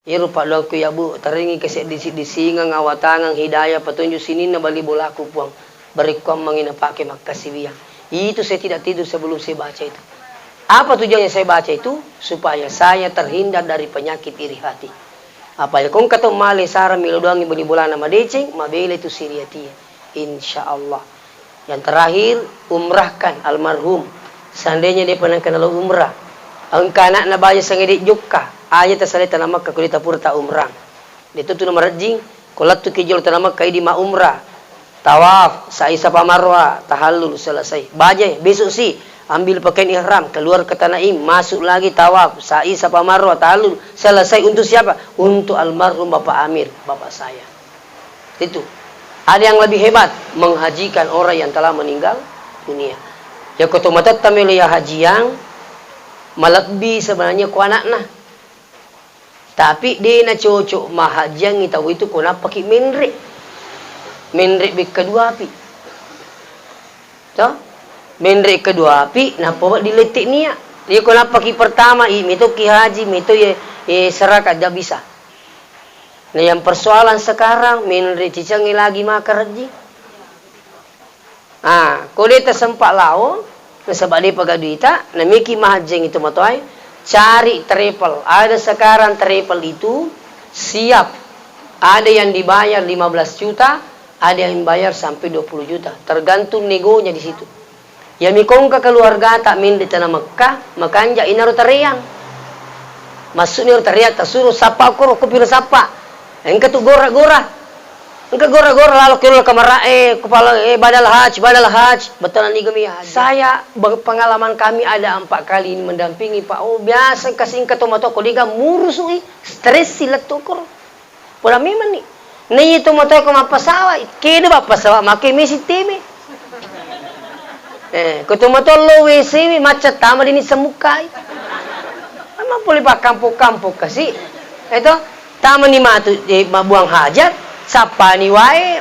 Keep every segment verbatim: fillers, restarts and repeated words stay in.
Iyaro paddoangku ya, Bu, tarengngi kaseddisi-disingeng, awatangeng, hidayah, petunjuk sininna bali bolaku, Puang. Barekkuammengngi napake makkasiwiang. Itu saya tidak tidur sebelum saya baca itu. Apa tujuannya saya baca itu? Supaya saya terhindar dari penyakit iri hati. Apa ya, kongka to male sarang melo doangngi bali bolana madeceng, mabela itu siri atie. Insya Allah. Yang terakhir, umrahkan almarhum. Seandainya dia pernah kena lo umrah, engka anakna baja sangede jokka, aja tasalai tana Mekka, kuli tapura ta umrah. Dia tu tuna marejjing, ko lettuki jolo tana Mekka, idi ma umrah. Tawaf, sa'i Safa Marwa, tahallul, selesai. Baja, besok si, ambil pakaian ihram, keluar ke Tanaim, masuk lagi tawaf, sa'i Safa Marwa, tahallul, selesai. Untuk siapa? Untuk almarhum Bapak Amir, bapak saya. Itu. Ada yang lebih hebat, menghajikan orang yang telah meninggal dunia. Ya, ko to matatta melo ya hajiang, malebbi sebenarnya ko anakna. Tapi de na cocok mahajiangi tau itu ko nappaki menre. Menre bekka dua api. To? Menre kedua api, nappa wedding lette nia. Iya ko nappaki pertama, i, metoki haji, meto ye, ye seraka, tidak bisa. Nah, yang persoalan sekarang, menre cicangnge lagi maka rejji. Ah, ko de tasempa lao, nasaba de paga duita, namiki mahajjeng itu matoai, cari travel. Ada sekarang travel itu siap. Ada yang dibayar lima belas juta, ada yang bayar sampai dua puluh juta. Tergantung negonya di situ. Ya, mikongka keluargata menre tana Mekka, makanja inaro tareang. Maksudnya ro tareang, tasuro sappa koro, ko piro sappa. Engka tu gora-gora. Engka gora-gora lalo kiro kamara, eh, kepala, eh, badal haj, badal haj. Betul ni gemi haj. Saya, be-, pengalaman kami ada empat kali ini mendampingi, Pak. Oh, biasa kasih engka to matoa ko dega murusui, stres si lettu koro. Pura memang ni. Naiya tomatoa ko mappasawa, keda bappasawa make mesi teme. Eh, ko tomatoa lo W C we, macca tama dini semmukai. Memang pole pakkampong-kampong kasi. Eh to, tama ni matu, eh, mabuang hajat, sappani wae,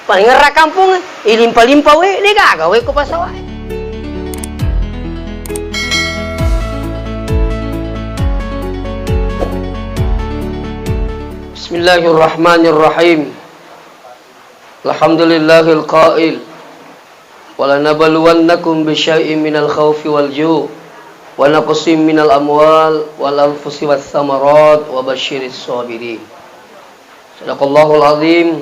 paling ngerra kampong, eh, ilimpa-limpa we, de gaga we ko pasawa. Bismillahirrahmanirrahim. Alhamdulillahil qail, "Walanabluwannakum bisyai'in minal khaufi wal ju', wa naqsim minal amwal wal anfusi wath thamarat, wa basyiris sabirin." Sadaqallahul azim.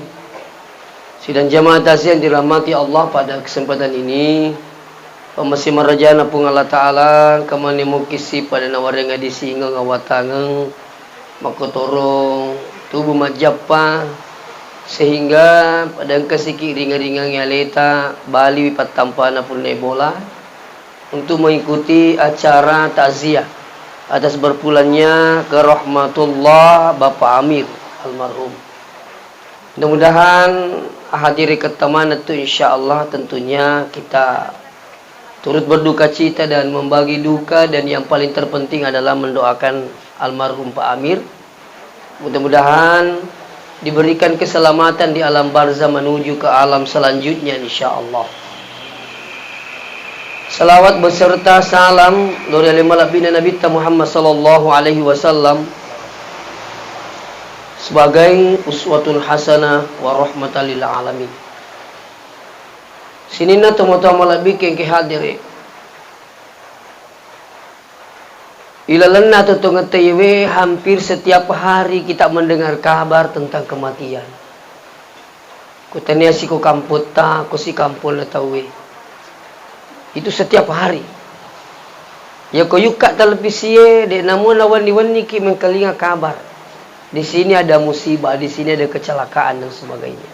Sidang jamaah takziah yang dirahmati Allah, pada kesempatan ini, Pammase marajana Puang Allah Ta'ala, engka mani mukissi pada nawarenga disingeng awatangeng, makkotoro tubu majjappa, sehingga pada engka siki ringa-ringangi aleta baliwi pattampana punna bola untuk mengikuti acara takziah atas berpulangnya ke rahmatullah Bapak Amir almarhum. Mudah-mudahan hadiri kettamana tu, insya Allah tentunya kita turut berduka cita dan membagi duka, dan yang paling terpenting adalah mendoakan almarhum Pak Amir. Mudah-mudahan diberikan keselamatan di alam barzah menuju ke alam selanjutnya, insya Allah. Salawat beserta salam lao ri ale malebbina Nabitta Muhammad sallallahu alaihi wasallam sebagai uswatun hasanah wa rahmatan lil alamin. Sininna tomatoa malebbi engkae hadere. Ilalenna totongeng tauwe, hampir setiap hari kita mendengar kabar tentang kematian. Ko tania si ko kampotta, ko si kamponna tauwe. Itu setiap hari. Ya ko yukka televisie, de namuna wenni-wenniki mengkalinga kabar. Di sini ada musibah, di sini ada kecelakaan dan sebagainya.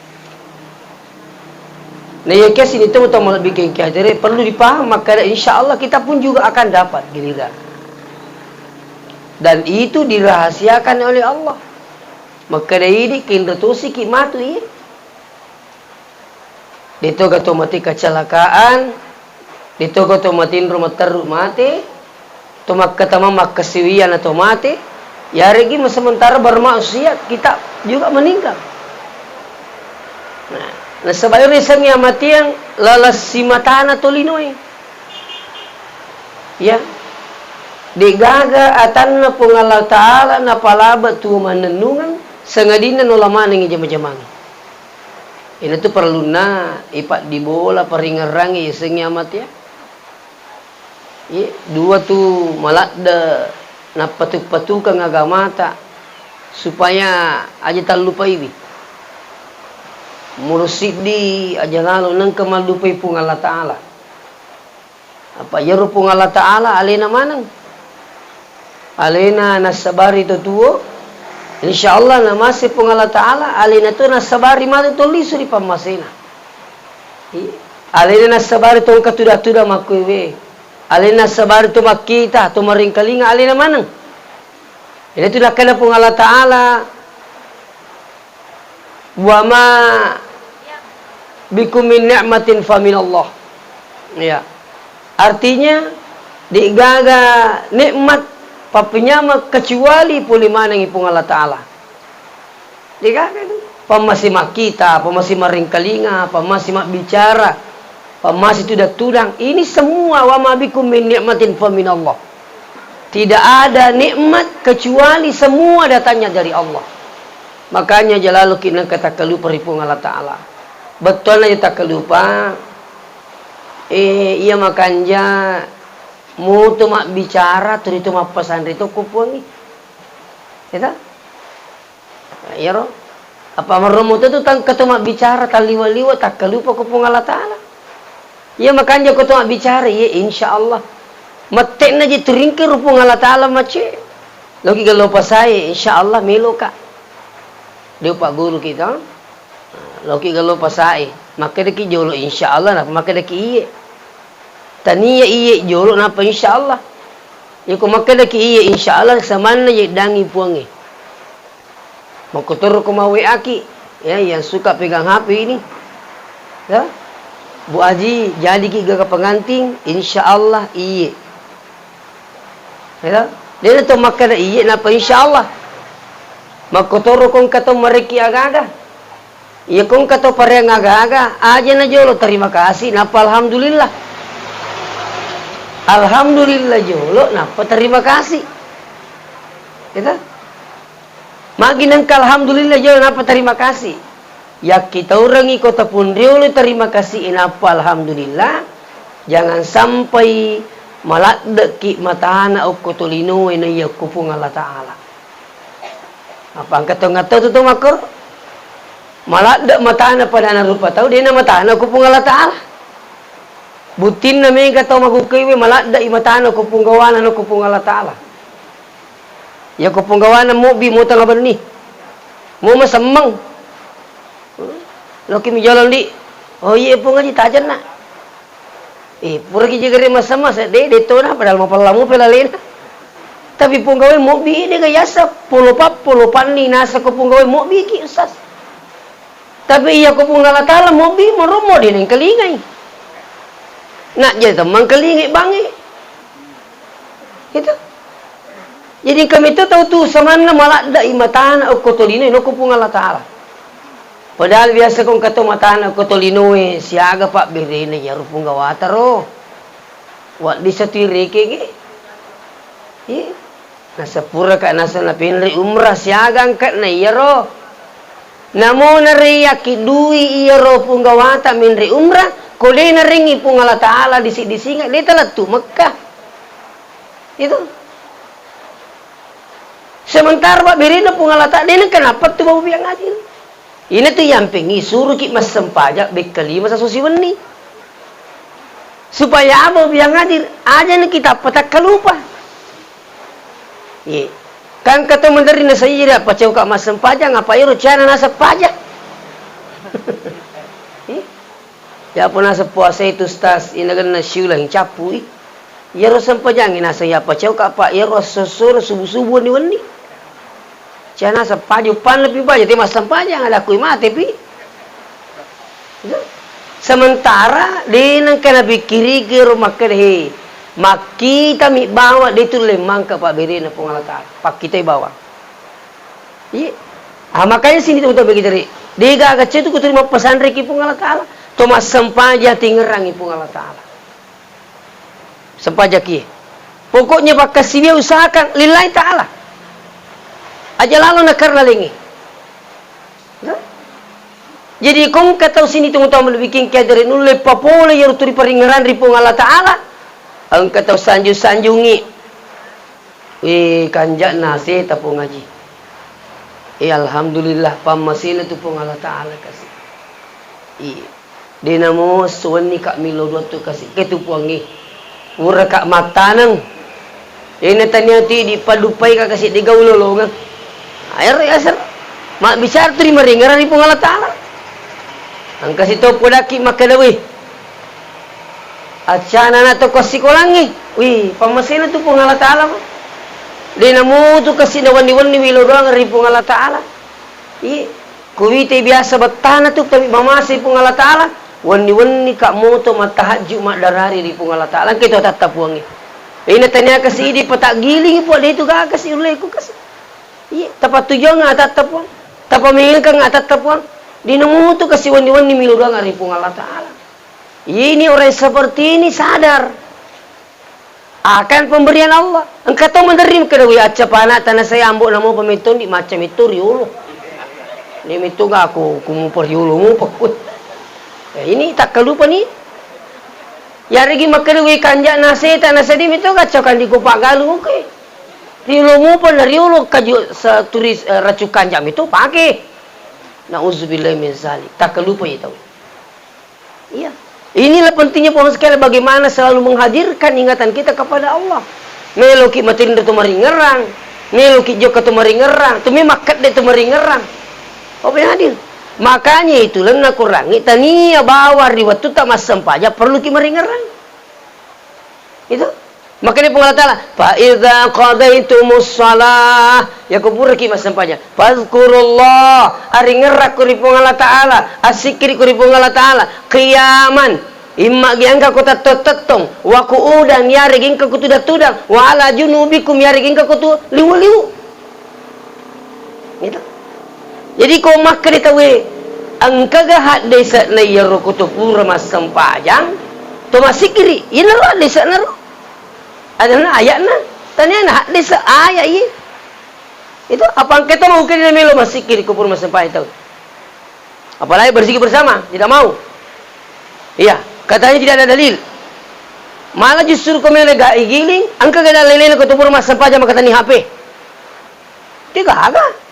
Nah, iya kia sini tau tau malebbi kengki atere perlu dipaham, makkada insya Allah kita pun juga akan dapat giliran. Dan itu dirahasiakan oleh Allah. Makkada idi kenro tosiki matu iye. Detoga to mate kecelakaan, detoga to matinro materru mate, to makkatama makkasiwiana to mate, yaregi sementara bermaksiat, kita juga meninggal. Nah, nasaba ero risengngi amatiang laleng simatana tolinoe. Ya. De'gaga atanna Puang Allah Ta'ala napalaba tuo mannennungeng, sangadinna nola manengngi jama-jamangnge. Iyanatu parellunna ipa'dibola paringerrangngi yasengnge amatea. Iye, dua tu maladde nappatu-patukeng agamata supaya aja tallupaiwi. Muro siddi aja lalo nengka mallupai Puang Allah Ta'ala. Apa iyaro Puang Allah Ta'ala alena maneng. Alena nassabari to tuo, insya Allah namase Puang Allah Ta'ala, alena to nassabari matu to lisu ri pammasena. Iya. Alena nassabari to engka tuda-tuda makkuiwe. Alena nassabari to makkita, to maringkalinga, alena maneng. Iyanatu nakkeda Puang Allah Ta'ala, "Wa ma bikum min ni'matin fa minallah." Ya. Artinya, de'gaga nikmat pappenyama kecuali pole manengngi Puang Allah Ta'ala. De'gaga itu. Pammase makkita, pammase maringkalinga, pammase mabbicara, pammase tudang-tudang. Ini semua, "Wa ma bikum min ni'matin fa minallah." Tidak ada nikmat kecuali semua datangnya dari Allah. Makanya aja laloki nengka takkalupa ri Puang Allah Ta'ala. Bettuanna aja takkalupa. Eh, iya makanja muto mabbicara, tuli to mappasanre to ko Puangnge. Eta? Nah, iyaro. Apa marromo to tu tangka to mabbicara, talliwa-liwa, takkalupa ko Puang Allah Ta'ala. Iya makanja ko to mabbicara, iya, insya Allah. Mette'na je turingke ro Puang Allah Ta'ala mace. Loki gallo pasae, insya Allah meloka. Dia Pak Guru kita. Loki gallo pasae. Makkedaki jolo, insya Allah, napa makkedaki iye. Tania iye jolo, napa insya Allah. Iko makkedaki iye, insya Allah, samanna yeddangi Puangnge. Makkotoro ko ma-W A ki, ya, yang suka pegang H P ini. Ya. Bu Aji, jadi ki gaga pengantin, insya Allah iye. Ya. Dena to makkeda iye, napa insya Allah. Makkotoro ko engka to marekki aga-aga. Iya ko engka to pareang aga-aga, aja na jolo terima kasih, napa alhamdulillah. Alhamdulillah jolo, napa terima kasih. Kita? Magi nengka alhamdulillah jolo nappa terima kasih. Yakkitaurengngi ko tapun riolo terima kasih nappa alhamdulillah, jangan sampai maladde'ki matana okko tolinoe naiya okko Puang Allah Ta'ala. Apa engka tau ngattau tu tau makkoro? Maladde matana padana rupa tau, dena matana okko Puang Allah Ta'ala. Buttinna mega tau magukkaiwe maladde'i matana okko punggawana okko Puang Allah Ta'ala. Yako punggawana mobbi motang abenni. Mo masemmeng. Loki mi jolo ndi. Oh iye Puang Aji tajenna. Eh, puraki jegere masemmeng sedde de tona padahal mapella mope lalena. Tapi punggawe mobbi de ga yasa polopa polopanni nasa ko punggawe mobbi ki usas. Tapi iya ko Puang Allah Ta'ala mobbi marommo de nengkalingai. Nak jadi temmang kalingai bangi. Itu. Jadi kami tu tau tu samanna maladda i matana okko tolinoe nokko Puang Allah Ta'ala. Padahal biasa ko engka to matana okko tolinoe siaga pabberena iyaro punggawata ro. Waddi satu irekenge. Iya. Nasepuraka naseng napenre umrah siaga engka na iyaro. Namo nareyaki dui iyaro punggawata menre umrah, ko de narengi Puang Allah Ta'ala disi-disinga, de talettu Mekkah. Itu. Sementara pabberena Puang Allah Ta'ala, de nengka nappa tu bau biang adil. Ina tu yampengi suruki massempajang bekka lima saso siwenni. Supaya abo biang adil, aja ni kita patakkalupa. Ye. Kan kata menteri na saja dia pacauka massempajang apa iro cana naseng paja. Ye. Ya apa naseng puasa itu stas inagenna siulang capui. Iyaro sempajangnge naseng iya pacauka, Pak, iyaro esso-essoro subu-subu wenni-wenni. Cia naseng paja, uppanna pi paja, te massempajang, ada kui mate pi. Sementara de nengka napikkiriki ro makkeda, he, makkitami bawang, de tulle mangka pabberena Puang Allah Ta'ala. Pakkitai bawang. Iya. Ah, makanya sini teman-teman kita ri. De gaga cetu kuturi mappesanreki Puang Allah Ta'ala. To massempajang tingerangi Puang Allah Ta'ala. Sempajaki. Pokoknya pakkasiwiyang usahakan lillahi ta'ala. Aja lalo nakarna laingnge. Nah? Jadi, ko engka tau sini tau-tau malebbi kengke adere nulle papole iyaro tu riparingngerang ri Puang Allah Ta'ala, engka tau sanjung-sanjungi. Wih, kanja'na seta Puang Haji. Eh, alhamdulillah, pammasena tu Puang Allah Ta'ala kasi. Iya. De namo esso wenni ka millau doang tu kasi. Ke tu Puangnge. Pura ka mattaneng. Ena tania tu idi paddupai ka kasi de gaul lolongeng. Aero yaseng. Mabbicara tu ri maringerang ri Puang Allah Ta'ala. Engka sito podaki makkeda, wih. Accana anak tau ko assikolangnge. Wih, pammasena tu Puang Allah Ta'ala ko. De namutu kasi na wenni-wenni millau doang ri Puang Allah Ta'ala. Iya. Kuwite biasa bettana tu, tapi mamase Puang Allah Ta'ala. Wenni-wenni ka moto mattahajju maddarari ri Puang Allah Ta'ala. Engka itu atatta Puangnge. Ina tania kasi idi pataggiling Puang, de tu ga kasi ulleku kasi. Iya, tapattujuang atatta Puang. Tapamengengkang atatta Puang. De namutu kasi wenni-wenni millau doang ri Puang Allah Ta'ala. Ini orang seperti ini sadar akan pemberian Allah. Engka to menerima kedawi acca pana tanah saya ambo namo pemetton di macam itu riolo. Ini mitu ga aku kumupa riolo mupa. Eh, ini tak lupa nih. Yarigi makkedawi kanja naseta nasedi mitu ga cokandi ko pagalu oke. Riolo mupa na riolo kaju turis eh, racun kanja mitu pake. Nauzubillah min zalik. Tak lupa itu. Iya. Inilah pentingnya Bapak sekalian, bagaimana selalu menghadirkan ingatan kita kepada Allah. Meloki matinro tu maringerang, meloki jokka tu maringerang, tu memang kedde tu maringerang. Apa yang hadir? Makanya itu lenna kurangi tania bawa ri wattu ta massempajang perlu ki maringerang. Itu. Makanya Puang Allah Ta'ala, "Fa idza qadaitumus shalah," ya ko puraki massempajang, "fazkurullah," aringerrakko ri Puang Allah Ta'ala, assikkirikko ri Puang Allah Ta'ala, qiyaman, imma gi engka ko tettong-tettong, wa qu'udan, yaregi engka ko tudang-tudang, wa ala junubikum, yaregi engka ko tu liwu-liwu. Gitu. Jadi ko makkeda tauwe, engkaga haddese'na iyaro ko to pura massempajang, to massikkiri, iyanaro haddese'na ro. Adanna aya'na, taniana haddese' aya' iye. Itu apa engka to mau kena melo massikkiri ko pura massempajang tau. Apalagi berzikir bersama, tidak mau. Iya, katanya tidak ada dalil. Malah justru ko melo ga igiling, engkaga dalilna ko to pura massempajang makatani H P. Degaga.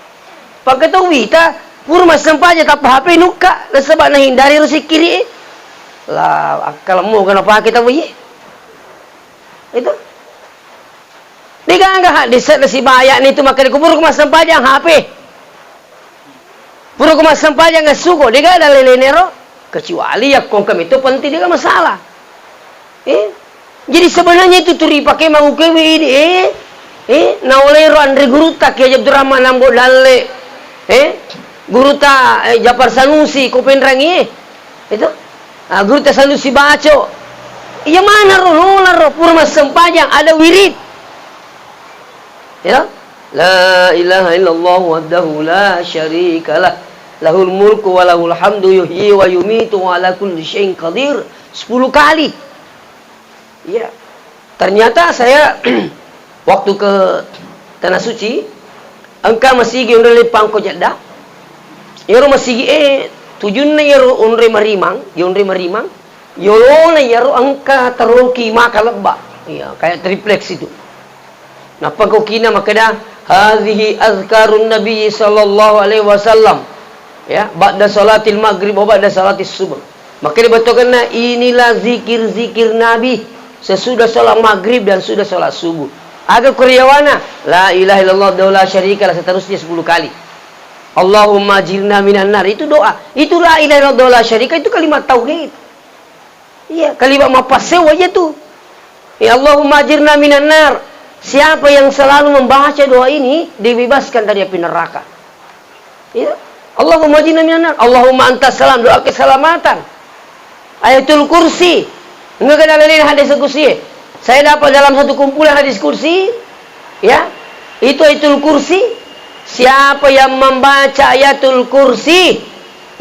Pake tau wita, pura massempajang tappa H P nukka, nasaba nahindari ro sikkiri e. La, akkalemmu ga napake tau iye. Itu. Degaga haddese' nasibaya'ni tu makkeda ko pura ko massempajang H P. Pura ko massempajang essuko, degaga dalilna ro. Kecuali yakko engka metto penting, degaga masalah. Eh? Jadi sebenarnya itu tu ripake mangukewe ini, eh? Eh? Naolero anre gurutta Kiai Abdurrahman Ambo Dalle, eh? Gurutta, eh, Japar Sanusi, ko Penrangi, eh? Itu? Ah, gurutta Sanusi Baco. Iya mana ro, nola ro, pura massempajang, ada wirid. Ya? La ilaha illallah wahdahu la syarika lah. Lahul mulku wa lahul hamdu yuhyi wa yumitu wa ala kulli syai'in qadir. Sepuluh kali. Iya. Ternyata saya waktu ke Tanah Suci, engka masigi onroi Lepang ko Jeddah. Iyaro masigi e tujunna iyaro onroi marimang, iyaro onroi marimang. Yolona iyaro engka taroki maka lebba. Iya, kayak triplex itu. Nappa ko kina makkeda, "Hazihi azkarun Nabi sallallahu alaihi wasallam." Ya, ba'da salatil maghrib wa ba'da salatis subuh. Makkeda bettuanna, "Inilah zikir-zikir Nabi sesudah salat maghrib dan sudah salat subuh." Aga kuriyawana, "La ilaha illallah wahdahu la syarika lah," seterusnya sepuluh kali. "Allahumma ajirna minan nar." Itu doa. Itu la ilaha illallah wahdahu la syarika, itu kalimat tauhid. Iya, kalimat mappassewa iya tu. Ya Allahumma ajirna minan nar. Siapa yang selalu membaca doa ini dibebaskan dari api neraka. Ya. Allahumma ajirna minan nar. Allahumma antas salam, doa keselamatan. Ayatul Kursi. Enggak ada lain hadis kursi. Saya dapat dalam satu kumpulan hadis kursi, ya, itu Ayatul Kursi. Siapa yang membaca Ayatul Kursi,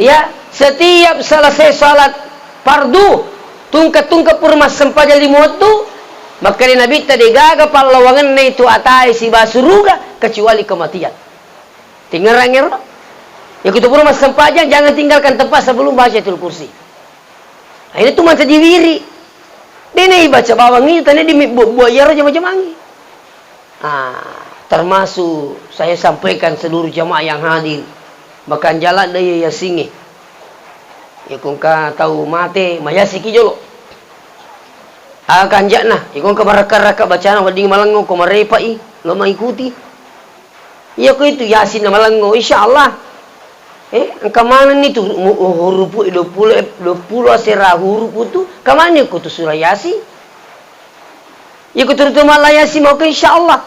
ya, setiap selesai salat fardu, tungke-tungke pura massempajang lima wettu, Makkeda Nabitta, degaga pallawangenna itu atae siba suruga kecuali kematian. Tingerang ero. Ya kutu pura massempajang, jangan tinggalkan tempat sebelum baca Ayatul Kursi. Akhirnya tu mancaji wiri. Dena ibaca bawang itu, tadi di buah-buah iyaro jama-jamangi. Ah, termasuk saya sampaikan seluruh jamaah yang hadir, makanjala daya yasingnge. Ya kongka tau mate, mayasiki jolo. Ah, kanja'na, ya kongka marakka-rakka bacana wedding malengo ko marepai, lo mengikuti. Iya ko itu Yasin na malengo, insya Allah. Eh, engka manenni tu mu-, hurupu dua puluh, dua puluh asera hurupu tu, kamane ko tu surah Yasin? Iko turut mala Yasin mau ke, insya Allah.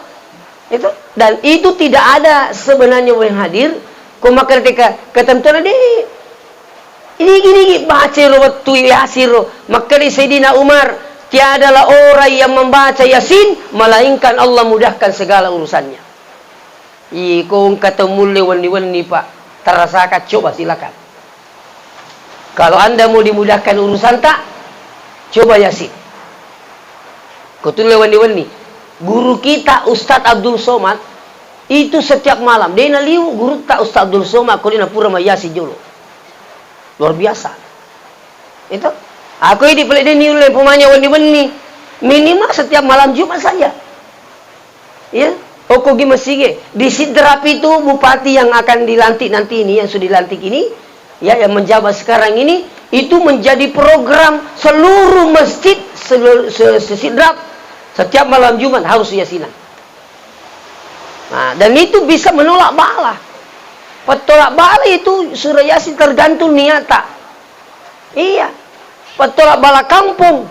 Itu. Dan itu tidak ada sebenarnya yang hadir. Ko makkeda ketentuan de. Ini gini, baca ro wettu Yasin ro. Makkeda Sayyidina Umar, tiadalah orang yang membaca Yasin melainkan Allah mudahkan segala urusannya. Iko engka tau mulle wenni-wenni, Pak. Tarasakan, coba silakan. Kalau Anda mau dimudahkan urusanta, coba Yasin. Ko tulle wenni-wenni. Guru kita Ustadz Abdul Somad itu setiap malam, dena liu gurutta Ustadz Abdul Somad ko dena pura mayyasin jolo. Luar biasa. Itu. Aku ini pale deni ulle pemanya wenni-wenni. Minimal setiap malam Jumat saja. Ya, okko gi masige. Di Sidrap itu bupati yang akan dilantik nanti ini, yang sudah dilantik ini, ya, yang menjabat sekarang ini, itu menjadi program seluruh masjid selu-, se-, se-, Sidrap setiap malam Jumat harus yasinan. Nah, dan itu bisa menolak bala. Petolak bala itu surah Yasin tergantung niata. Iya. Petolak bala kampung.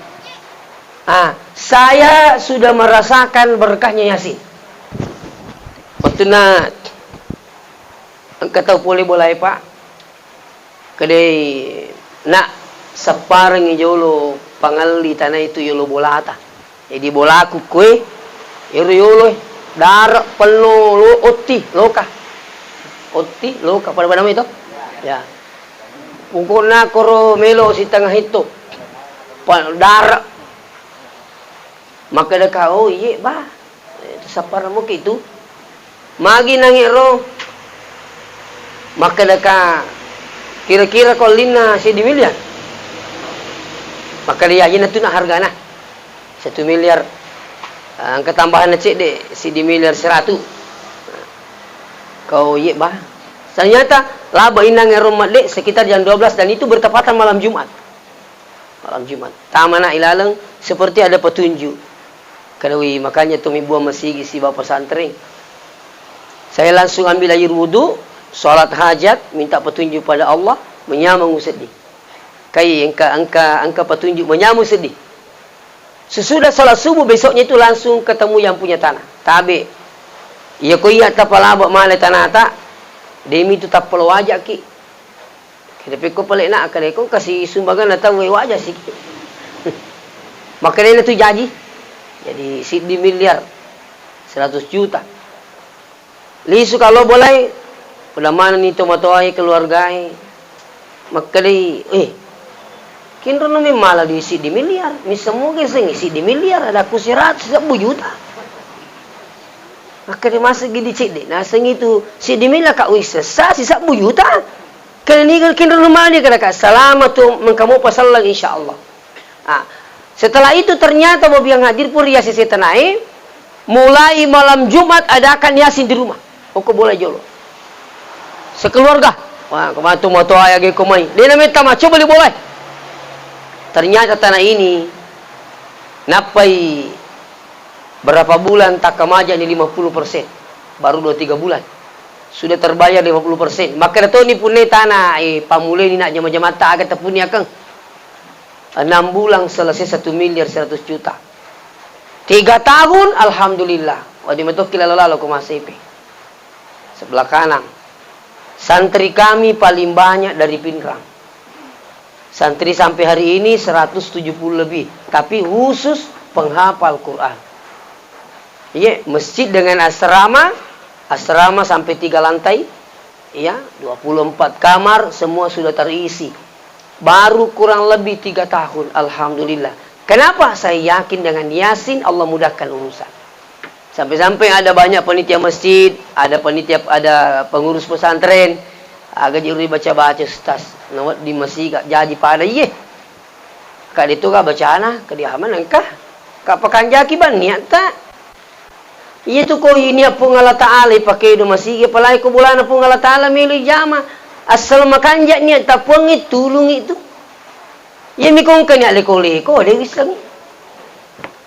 Ah, saya sudah merasakan berkahnya Yasin. Wettunna engka tau pole bolae, Pak. Kedai, nak, sepparengngi jolo pangelli tana itu yolo bolata. Jadi bolaku koe, ero yolo, eh, dare, pello, lo, otti, loka. Otti, loka, pada-pada mai to? Ya. Pokokna koro melo sitengnga hetto. Pa-, dare. Makkedaka, "Oh, iye, Bah." Eh, sapparengngi tu. Magi nangero? Makkedaka, "Kira-kira ko ellinna siddi miliar?" Makkeda, "Iya, iyana tu na hargana. Satu miliar, eh, engka tambahanna cedde, siddi miliar seratu." Kau, "Iye, Bah." Ternyata laba inang ero medde sekitar jam dua belas dan itu bertepatan malam Jumat. Malam Jumat. Tamana ilaleng seperti ada petunjuk. Kedawi, makanya tu mibbuang masigi siba pesantren. Saya langsung ambil air wudhu, sholat hajat, minta petunjuk pada Allah, menyameng sedih. Kai engka, engka, engka petunjuk menyameng sedih. Sesudah sholat subuh besoknya itu langsung ketemu yang punya tanah. Tabe. Iya ko iya tapalaba male tanata, demi tu tappelo wajaki. Kede pekko pale na, kede ko kasi sumbangan na tau waja siki. Makkedai na tu jaji. Jadi siddi miliar seratus juta. Lisu kalo bolai, pada mana ni tomatoai keluargai. Makkedai, eh, kinro no memala di siddi miliar. Misa moge sengi siddi miliar, ada ku seratus sebbu juta. Makkeda maseggi di cedde, nasengngi tu siddi mila ka wissessa sisebbu juta. Kena niga kinro rumah dia kena ka salama tu mengkamu pasallang, insya Allah. Ah, setelah itu ternyata bobi yang hadir pun ria sese tenai, mulai malam Jumat adakan Yasin di rumah. Oko bola jolo. Sekeluarga. Wah, kematu moto ayah ge komai. Dia namanya tama coba di bola. Ternyata tanah ini nappai Berapa bulan takkamaja ni lima puluh persen? Baru dua tiga bulan. Sudah terbayar lima puluh persen. Makkeda toni punne tana, eh, pammuleni nak jama-jamatta aga tepuni akeng. Enam bulan selesai satu miliar seratus juta. Tiga tahun, alhamdulillah. Wadi metokki lalo-lalo ko masepe. Sebelah kanan. Santri kami paling banyak dari Pinrang. Santri sampai hari ini seratus tujuh puluh lebih, tapi khusus penghafal Quran. Iya, masjid dengan asrama, asrama sampai tiga lantai, iya, dua puluh empat kamar, semua sudah terisi. Baru kurang lebih tiga tahun, alhamdulillah. Kenapa? Saya yakin dengan Yasin Allah mudahkan urusan. Sampai-sampai ada banyak panitia masjid, ada panitia, ada pengurus pesantren, aga jiru baca-baca, Ustaz. Nawedding masiga jaji pada iye. Ka de to ga bacana, ka diaman engka. Ka pakanjaki bang niatta. Iya tu ko ini Puang Allah Ta'ala ipakedo masigi, apalagi ko bolana Puang Allah Ta'ala melo ijama. Asal makanja niatta Puangnge tulungi tu. Iya mi ko engka niat leko-leko, de wissengi.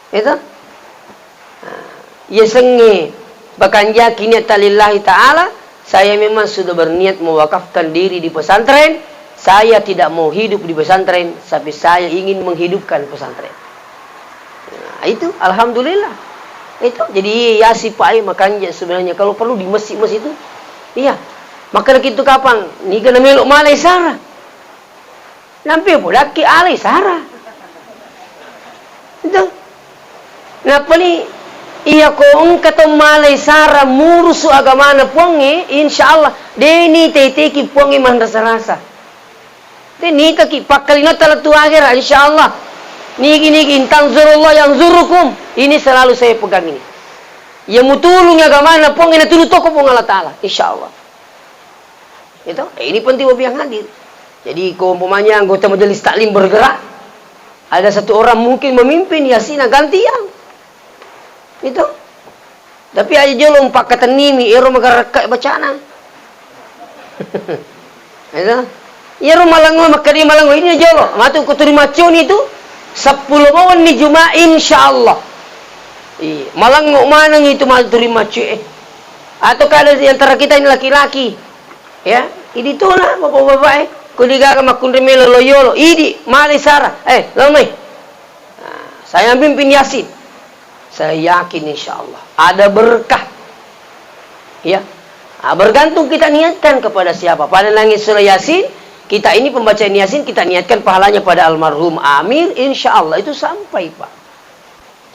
Itu? Nah, iya sengnge pakanjaki niatta lillahi ta'ala, saya memang sudah berniat mewakafkan diri di pesantren, saya tidak mau hidup di pesantren, tapi saya ingin menghidupkan pesantren. Nah, itu alhamdulillah. Itu jadi iya sipa e makanja sebenarnya kalau perlu di masjid-masjid itu. Iya. Maka itu kapang, niga na melo malai sara. Nampe podakki alai sara. Itu. Nappani iya ko engka to malai sara murusu agamana Puangnge, insyaallah de ni teteki Puangnge manrasa-rasa. Te nitaki pakkalinotta lettu akhera, insyaallah. Nigi-nigi, "In tansurullah yansurukum." Ini selalu saya pegang ini. Iya mutulung agamana Puangnge, natulung toko Puang Allah Ta'ala, insyaallah. Itu, eh, ini penting bagi yang hadir. Jadi, ko umpamanya anggota majelis taklim bergerak, ada satu orang mungkin memimpin, ya sina gantian. Itu. Tapi aja jolo umpakkatennimi, ero magarakka bacana. Itu. Iyaro malengo, makkeda malengo, ini jolo. Matu ko turi macconi itu, seppulo mawenni Juma, insyaallah. Iya, malengo maneng itu matu turi maccu, eh. Atau kada di antara kita ini laki-laki, ya, idi tona bapak-bapak, eh, ko digaga makkunrai melo lo yolo, idi, male sara, eh, lo mai. Nah, saya mimpin Yasin. Saya yakin insyaallah ada berkah. Ya. Ah, bergantung kita niatkan kepada siapa. Pada nangis surah Yasin, kita ini pembacaan Yasin, kita niatkan pahalanya pada almarhum Amir, insyaallah itu sampai, Pak.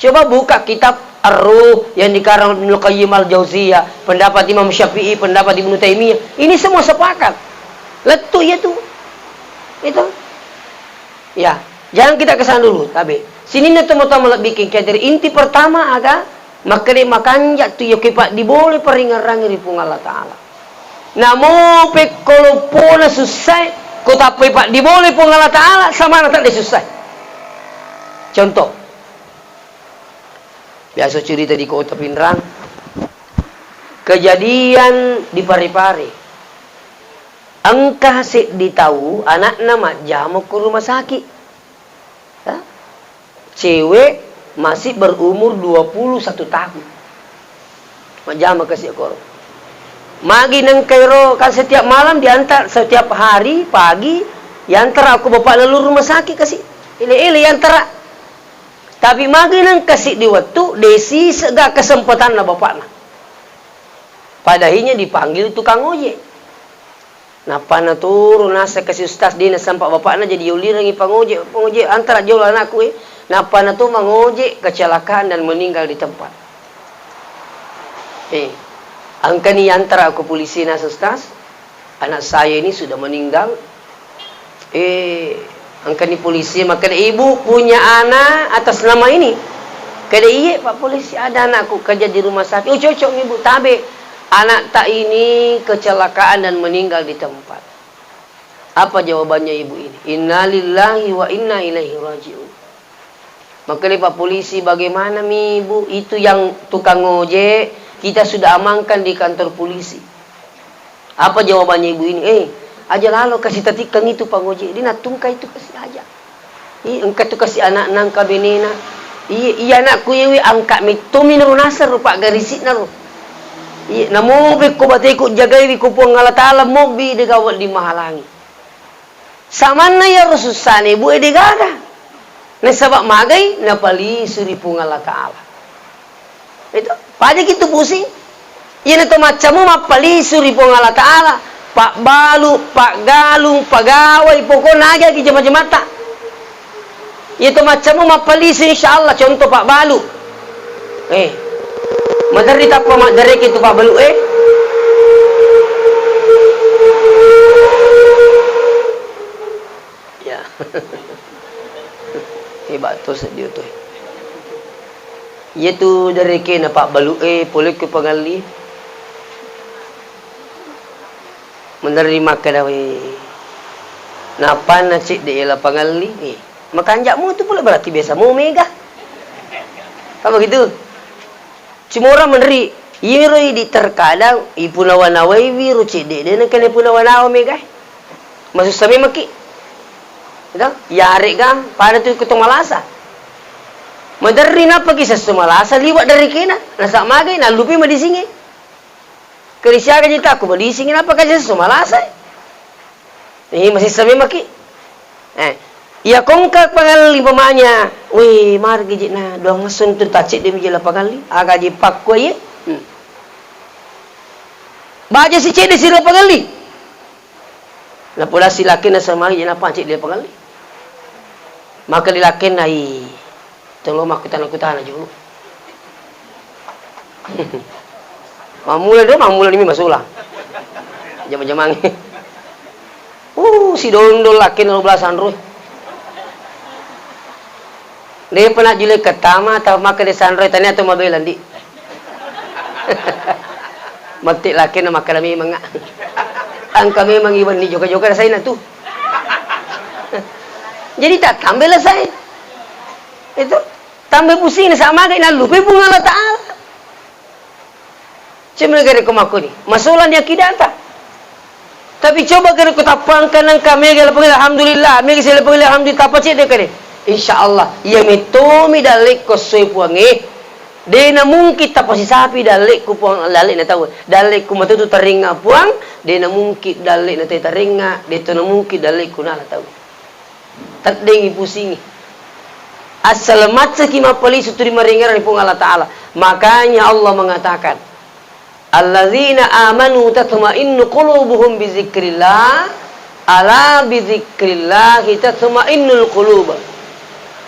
Coba buka kitab Ar-Ruh yang dikarang Ibnu Qayyim Al-Jauziyah, pendapat Imam Syafi'i, pendapat Ibnu Taimiyah. Ini semua sepakat. Lettu iya tu. Itu. Ya, jangan kita ke sana dulu, tabe. Sininna tomatoa malebbiking kajari. Inti pertama aga, makkeda makanja tu iya ko ipaddiboloi paringerrangi ri Puang Allah Ta'ala. Namo pekko loppona sussae, ko tappa ipaddiboloi Puang Allah Ta'ala, samana tadde sussae. Contoh, biasa cerita di Kota Pinrang, kejadian di Parepare. Engka seddi tau anakna majjama ko rumah sakit. Ha? Cewek masih berumur dua puluh satu tahun. Majjama kasi koro. Magi nengka ero, kan setiap malam diantar, setiap hari pagi diantar aku bapak lalu rumah sakit kasi. Ele-ele yantara. Tapi magi nengka seddi wettu, desi sega kesempatanna bapakna. Padahinya dipanggil tukang ojek. Nappa naturu naseng kasi ustaz, de nasempa bapakna, jadi yollirengi pangojek, "Pangojek, antara jolo anakku, eh." Nappa natu mangojek, kecelakaan dan meninggal di tempat. Eh, engkani yantara ko polisi naseng ustaz, "Anak saya ini sudah meninggal." Eh, engkani polisi makkeda, "Ibu punya anak atas nama ini?" Keda, "Iye, Pak Polisi, ada anakku kerja di rumah sakit." "Oh, cocok, Ibu, tabe. Anak tak ini kecelakaan dan meninggal di tempat." Apa jawabannya ibu ini? "Innalillahi wa inna ilaihi raji'un." Makkeda Pak Polisi, "Bagaimana mi, Bu? Itu yang tukang ojek, kita sudah amankan di kantor polisi." Apa jawabannya ibu ini? "Eh, aja lalo kasi tatikkang itu pangojek, di nattungka itu kasi aja. Ih, engka tu kasi anak nangka benena. Iya, iya anakku iyawi angka metto minro naseng ro paggarisi'na ro." Iya, namo pekko bateku jagaiwi ko Puang Allah Ta'ala mobbi de gawa di mahalangi. Samanna iyaro sussana ibu e degaga. Nasaba magai napalisu ri Puang Allah Ta'ala. Itu, paja kitu pusing. Iyana to maccamu mappalisu ri Puang Allah Ta'ala. Pabbalu, paggalung, pagawai, pokokna aja ki jama-jamatta. Iya to maccamu mappalisu, insya Allah, contoh pabbalu. Eh, maderri tappa maddareke tu pabbalu, eh. Ya. Hebat. Seddi oto e. Iyatu darekena pabbalu e, pole ko pangelli. Menderri makkeda, "We, napanna cedde ela pangelli?" Eh, makanja mutu pole, berarti biasa mu mega. Apa gitu? Cuma orang menderri, iyaro idi terkadang ipunawa-nawaiwi ro cedde, de nengka ipunawa-nawa mega. Masussa memekki. Gitu? Yarega pada tu ko to malasa. Maderri nappaki sesso malasa liwa darekena, nasa magai nallupi madisingnge. Keri siaga jita ko madisingnge nappa kaja sesso malasa. Eh, masessa memekki. Eh, iya kongka pangelli pamanya, weh, margi jena doang esso tu tacedde mi jela pangelli, aga je pakkuaye. Hmm. Baja si cedde sira pangelli. Napodasi lakkenna samai je nappa cedde pangelli. Maka dilakkenna, i, tolo makkutana-kutana jolo. Mammula do, mammula nimi masola. Jama-jamangnge. Uh, sidondol lakkenna dua belas anroi. Depa najjule kettama, tau makkeda sanroi tania to mabela ndi. Matti lakkenna makkeda memang. Engka memang iwenni joka-joka rasaina tu. Jadi tatambai lasae. Itu tambai pusing sama ga nallupai Puang Allah Taala. Cuma gare ko makkoni, masolang ni akidata. Tapi coba gare ko tappangka nengka mega lapang alhamdulillah, mega si lapang alhamdulillah, tappa cedde kade. Insya Allah, iya mettomi dallekko soe Puangnge. De na mungkin tapasisapi dallekku Puang, dallekna tau. Dallekku matotu taringa Puang, de na mungkin dallekna te taringa, de to na mungkin dallekku nala tau. Teddengngi pusingi. Assaleng maccaki mappalisu tu ri maringerang ri Puang Allah Taala. Makanya Allah mengatakan, "Alladzina amanu tatma'innu qulubuhum bizikrillah, ala bizikrillahi tatma'innul qulub."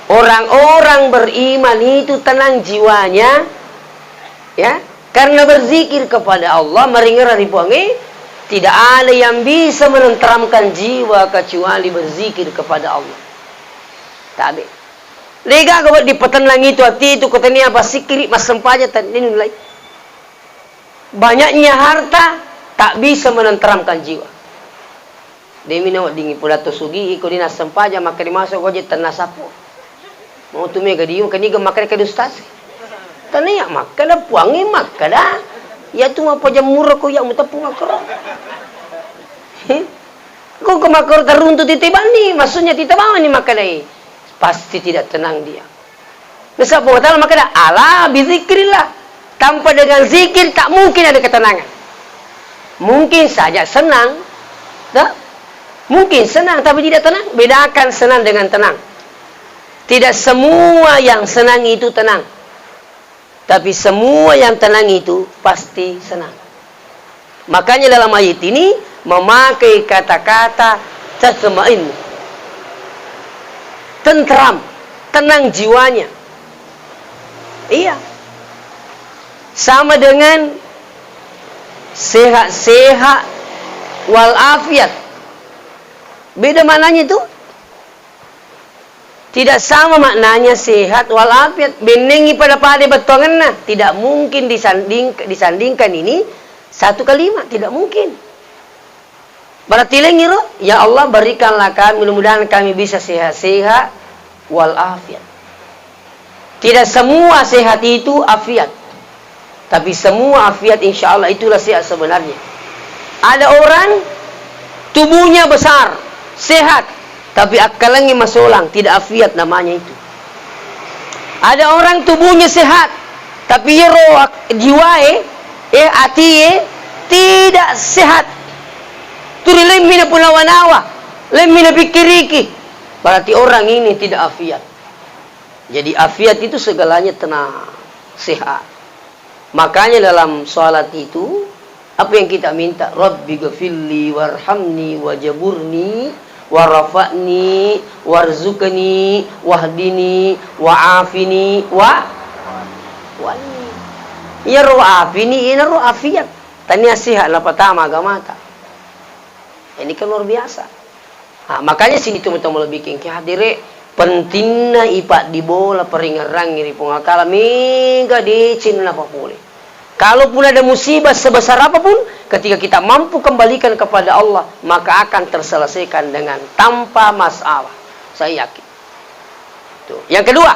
Orang-orang beriman itu tenang jiwanya, ya, karena berzikir kepada Allah, maringerang ri Puangnge, tidak ada yang bisa menenteramkan jiwa kecuali berzikir kepada Allah. Tabe. Degaga wedding patennang itu ati itu, ko tania pasikkiri, massempajang, tania nulai. Banyaknya harta tak bisa menenteramkan jiwa. Demi naweddingi pole to sugi, iko dina sempajang, makkeda masuk gojek tenna sappo. Mau tu mega diung, keniga makkeda ke ustaz. Tania makkeda Puangnge makkeda. Iya tu mappajang murah ko iya muteppu makkero. Heh? Ko, ko makkero teruntu tite bani, maksudnya tite bawani makkedai. Pasti tidak tenang dia. Nasaba Puang Allah Taala makkeda, "Ala bizikrillah." Tanpa dengan zikir tak mungkin ada ketenangan. Mungkin saja senang, tak? Mungkin senang tapi tidak tenang. Bedakan senang dengan tenang. Tidak semua yang senang itu tenang. Tapi semua yang tenang itu pasti senang. Makanya dalam ayat ini memakai kata-kata tatma'in. Tentram, tenang jiwanya. Iya. Sama dengan sehat-sehat walafiat. Beda maknanya itu. Tidak sama maknanya sehat walafiat. Bennengngi pada-pada bettuangenna. Tidak mungkin disanding-, disandingkan ini satu kalimat. Tidak mungkin. Berarti laingngi ro, "Ya Allah, berikanlah kami, mudah-mudahan kami bisa sehat-sehat walafiat." Tidak semua sehat itu afiat. Tapi semua afiat, insya Allah, itulah sehat sebenarnya. Ada orang tubuhnya besar, sehat, tapi akkalengnge masolang, tidak afiat namanya itu. Ada orang tubuhnya sehat, tapi iyaro ak-, jiwae, eh, atie tidak sehat. Tuli lemmi napunawa-nawa, lemmi napikkiriki. Berarti orang ini tidak afiat. Jadi afiat itu segalanya tenang, sehat. Makanya dalam salat itu, apa yang kita minta? "Rabbi ghafirli warhamni wajaburni warafa'ni warzuqni wahdini wa'afini wa-, wa'ni." Iyaro wa'afini, iyaro afiat. Tania sehat napatama agamata. Ini kan luar biasa. Ha, makanya sini teman-teman lebih kengke hadire, Pentingna ipaddibola paringerrangngi ri Puang Allah Ta'ala, mega deceng napapole. Kalaupun ada musibah sebesar apapun, ketika kita mampu kembalikan kepada Allah, maka akan terselesaikan dengan tanpa masalah. Saya yakin. Tuh. Yang kedua,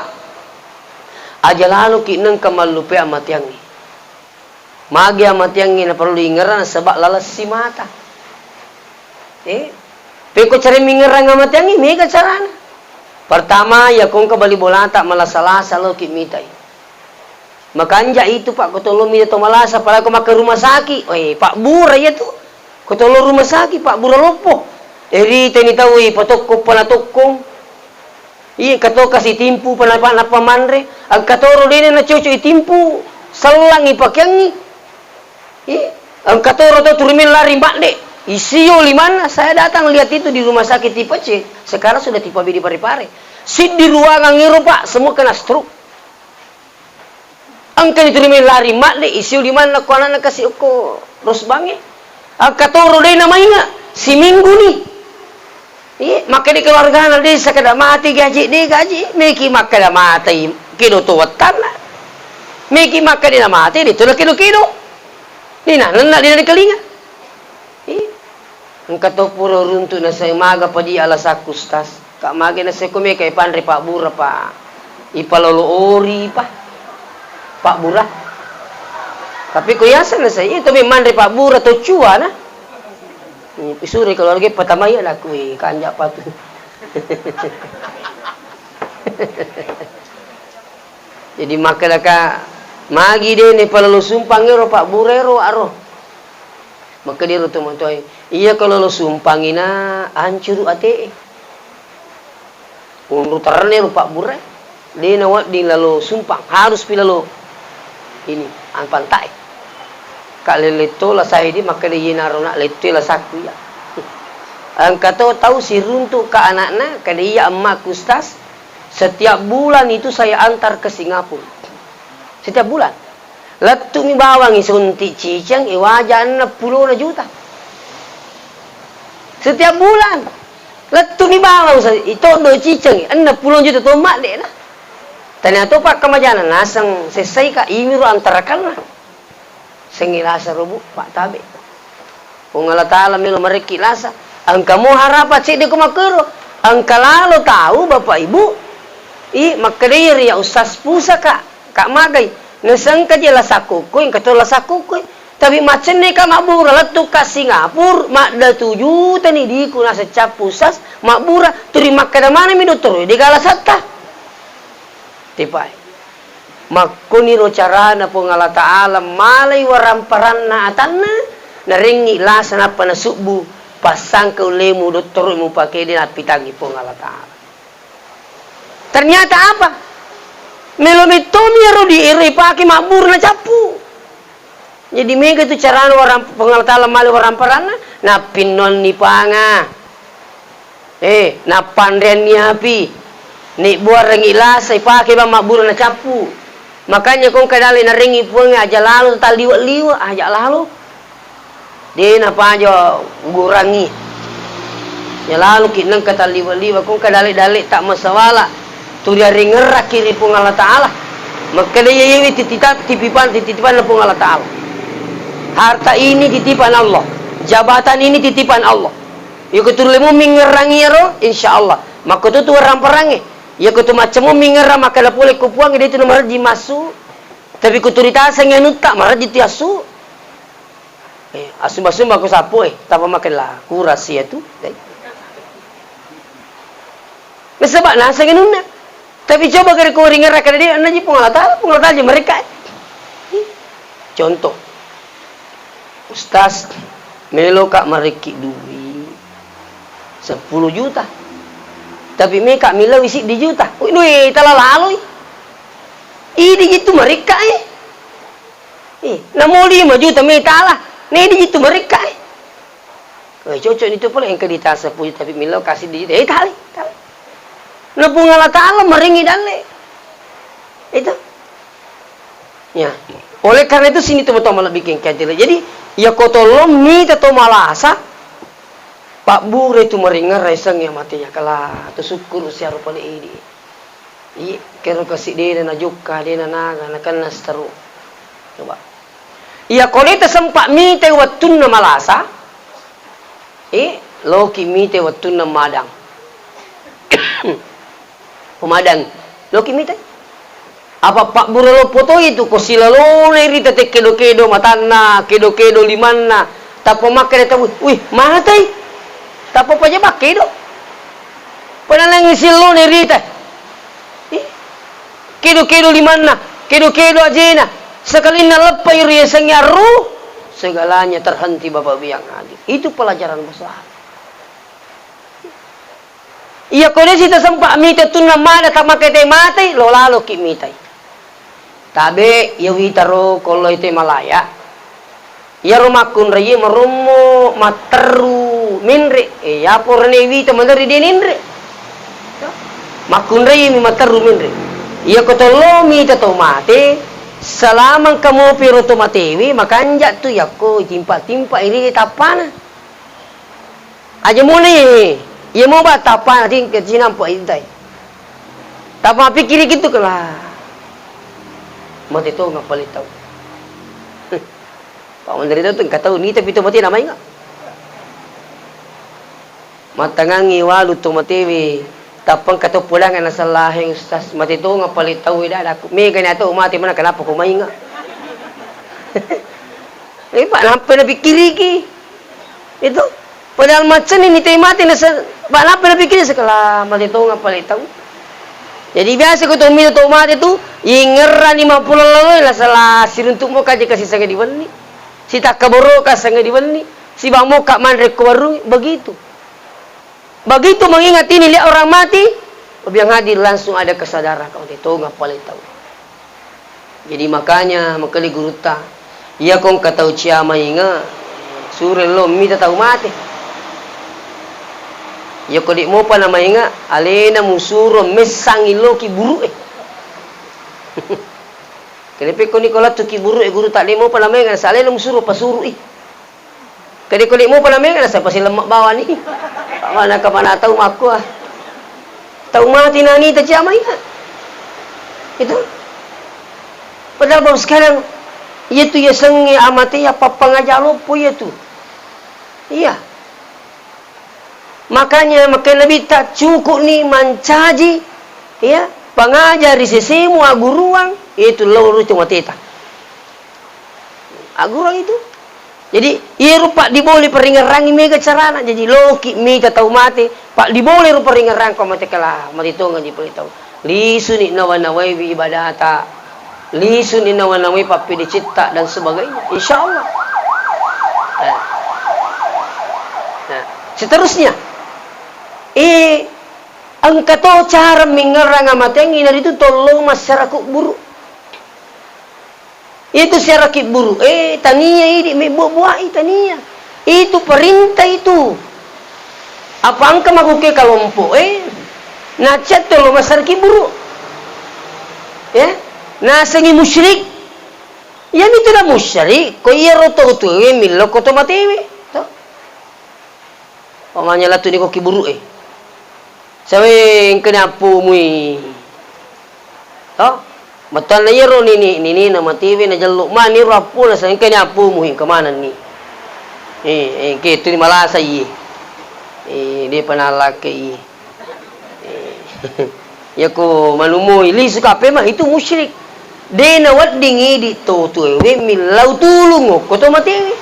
aja laloki nengka mallupe amateangnge. Magi amateangnge naparellu ingerang, nasaba lalessi mata. Eh, pekko cara mingerang amateangnge, mega carana. Pertama, ya kongka bali bolata malasa-lasa loki mitai. Makanja itu, Pak, ko tolong mita to malasa, apalagi ko maka rumah sakit. Eh, Pak Bura ya tu. Ko tolong rumah sakit, Pak Bura loppo. Eri teni tau, eh, patokko pana tokkong. Iya, engka to kasi timpu, pa napa, napa manre. Engka toro dena nacoco i timpu, sellang i pakeangngi. Iya, engka toro to turumeng lari madde. Isio limanna, saya datang lihat itu di rumah sakit tipe C. Sekarang sudah tipe B di Parepare. Siddi ruangan ero, Pak, semua kena stroke. Engkani tuli mai lari madde, isio limanna ko anakna kasi okko rosbangnge. Engka toro de namainga, siminggu ni. Iye, makkeda keluargana, de sakeda mate gaji, de gaji. Meki makkeda mate kedo to wettanna. Meki makkeda mate de to kedo-kedo. Ni nanenna de nakalinga. Iye. Engka to pura runtu nasai, maga padi alasakku, Ustaz? Ka maga nasai ko meka ipanre pabbura pa ipalolo ori pa pabbura. Tapi ko yaseng nasai, iya to me manre pabbura to cuana. Hmm, pisure keluarga patamai anakku, eh, kanja patu. Jadi makkedaka, magi de nepalolo sumpang ero pabbura ero aro. Makkediro tomatoae, iya ko lalo sumpangi na ancuru ate'e. Unru terrene ro pabbura, de nawedding lalo sumpang, harus pi lalo ini, ampantae. Ka lele to lasae di makkeda iye naro na lettoe lasakku iya. Engka to tau siruntu ka anakna, kada iya emmakku, Ustaz, setiap bulan itu saya antar ke Singapura. Setiap bulan. Lettu'mi bawangngi suntik ciceng, e, waja enneng pulona juta. Setiap bulan. Lettu'mi bawang sa-, itoddo ciceng, enneng pulona juta to madde na. Tania to pakkamajana naseng sessai ka, imiro antarakanna. Sengngi lasa robu, Pak, tabe. Puang Allah Ta'ala melo marekki lasa. Engka mo harapa cedde ko makkero. Engka lalo tau, Bapak Ibu. I, makkedai ri ya Ustaz Pusa, Kak. Kak magai. Nasengka je lasa kokkoe, engka to lasa kokkoe. Tapi macenne ka mabbura lettu ka Singapura, madda tujuta ni diku naseng cappu Ustaz, mabbura, turi makkeda maneng mi dottoro, de gala satta. Tepai. Makkoniro carana Puang Allah Ta'ala malai waramparanna atanna, narengngi lasa nappa nasubbu, passangka ullemu dottoro mupake de nappitangngi Puang Allah Ta'ala. Ternyata apa? Melo mettomi ero di ero ipake mabbura na cappu. Jadi mega tu carana warang-, Puang Allah Ta'ala malai waramparanna, nappinnoanni panga. Eh, nappanreanni api. Nibbuarengngi lasa, ipake bang mabbura na cappu. Makanya ko engka dale narengngi Puang aja lalo talliwe-liwe, aja lalo. De napaja ugurangngi. Ya laloki nengka talliwe-liwe, ko engka dale-dale tak masawala. Turiarengngerrakki ri Puang Allah Ta'ala. Makkeda iya, iyawi titita-, titipan, titipanna Puang Allah Ta'ala. Harta ini titipan Allah. Jabatan ini titipan Allah. Iyako tullemu mingngerrangi iyaro, insya Allah. Makkototu waramparangnge. Iyako tu maccemu mingngerrang makkeda pole ko Puang, de tu namarejji massu. Tapi ko turi tasengngi anutta, marejji tu assu. Eh, assumba-sumba ko sappo, eh, tapa makkella, kurang sia tu. Dai. Nasaba naseng anunna. Tapi coba gare ko ringerrang kada de, annaji Puang Allah Ta'ala, Puang Allah Ta'ala je mereka, eh. Contoh. Ustaz, meloka marekki dui seppulo juta. Tapi meka milawi siddi juta. Wih, dui tala laloi. Idi jitu marekka, eh. Eh, namo lima juta metala. Nedi jitu marekka, eh. Weh, cocok ni tu pole engka di tasa puji tapi milo kasih di, eh, tali, tali. Na Puang Allah Ta'ala maringi dalle. Itu. Ya. Oleh karena itu sini teman-teman lebih kengkajil. Jadi, ya kotolong mita to malasa. Pabbura itu maringerra isengnge amatea, kala tu sukkuru siaro pale idi. Iye, kero kasi dena najokka, dena naga, nakenna stroke. Coba. Iya, ko de tasempa mitai wettunna malasa, eh, loki mitai wettunna madang. Umadang, loki mitai. Apa pabbura loppo toi tu, ko silalona rita te kedo-kedo matanna, kedo-kedo limanna, tappa makkeda tau, "Wih, matai." Tappa paja bakkedo. Panalangi sillona rita. Ih, kedo-kedo limanna, kedo-kedo ajena, sekalinna leppa iro yasengnge arru, segalanya terhenti Bapak Biang Hadir. Itu pelajaran besar. Iya, ko de sitasempa mita tunna mada tamakete matai, lo laloki mitai. Tabe, iya wita ro ko loi te malaya. Iyaro makkunrai marommo matterru menre. Eh, yapo rene wita maneri de nenre. Makkunrai mi matterru menre. Iya ko tollo mita to mate, selama engka mopi ro to matewe, makanja tu yakko timpa-timpa iri tappana. Aja muni, iya mo ba tappana tingke cinampa intai. Tappa pikkiri kitu kela. Mate tonga pale tau. Pak menderita tu engka tau ni tapi to mate namainga. Mattangangi walu to matewe. Tappa engka to pulangan nasallaheng ustaz. Mate tonga pale tau ida daku. Mega ni atau mate mana kenapa ko mainga? Eh, Pak, nampai napikkiriki. Itu. Padahal macani ni tei mate nasa, Pak, nampai napikkiri sekala mate tonga pale tau. Jadi biasa ko to mita to mate tu, ingerrani mappulo lalo, la sala siruntuk mo kaje kasi sanga diwenni. Sitakka boro ka sanga diwenni. Sibang mo ka manre ko warung, begitu. Begitu mengingat ini, lihat orang mati, Bapak Biang Hadir langsung ada kesadaran, kalau dia tonga pale tau. Jadi makanya makali gurutta, iya ko engka tau cia mainga, suro lo mita tau mate. Iya ko de mopa na mainga, alena musuro messangi lo ki buru e. Kene pekko ni ko lattu ki buru e gurutta, de mopa na mainga, sa alena musuro pasuru i. Kade ko de mopa na mega nasaba silemme bawani. Mana kemana tau makkua. Tau mati nani ta cia mainga. Itu. Padahal baru sekarang iya tu yasengnge amate ya pappangaja loppo iya tu. Iya. Makanya makanya Nabi tak cukup ni mancaji ya pangaja ri sesemu aguruang itu lo rutu mateta. Aggurang itu. Jadi, iyaro paddibole paringerrangi mega carana. Jadi, loki mita tau mate, paddibole ro paringerrang ko mate kala, mate tonga ji pole tau. Lisuni nawa-nawai wi ibadata. Lisuni nawa-nawai pappedecitta dan sebagainya. Insya Allah. Nah. Nah, seterusnya. Eh, engka to cara mingerrang amatengi naritu tollo masyarakat buruk. Itu siara kibburu, eh, tania idi mebbuaq-buaqi tania. Itu perintah itu. Apa engka makuke kalompo, eh, nacetto lo masara kibburu. Ya, nasengi musyrik. Iya mitu na musyrik, ko iyaro to tuwe millo ko to matewe. To. Pamanya latu ni ko kiburuq e. Sawe engkani appumui. To? Mattanna iyaro nini, nini na matiwi na jellu. Mani ro appuna sa engkani appumui engka manenni. Eh, eh, engke tu ni malasa iye. Eh, de pa nalakke iye. Eh. Yako manumoi lisu kape ma itu musyrik. De nawedding idi to tuewe millau tulung okko to matewe.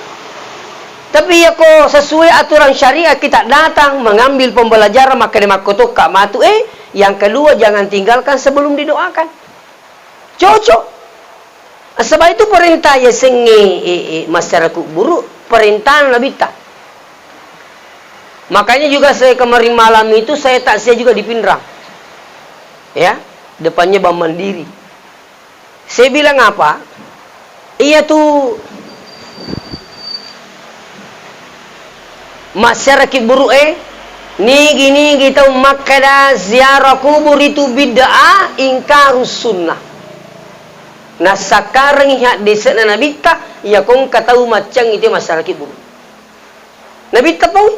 Tapi yako sesuai aturan syariat kita datang mengambil pembelajaran makkeda makkotokka matu e, yang kedua jangan tinggalkan sebelum didoakan. Cocok. Nasaba itu perintah yasengnge, eh, eh, masyarakat buruk, perintah Nabitta. Makanya juga saya kemarin malam itu saya takziah juga di Pinrang. Ya, depannya Bank Mandiri. Saya bilang apa? Iya tu masyarakat buruk e, nigi-nigi tau makkeda ziarah kubur itu bid'ah, ingkarus sunnah. Nassakkarengngi haddese'na Nabitta, iya kongka tau maccang itu masyarakat buruk. Nabitta pau.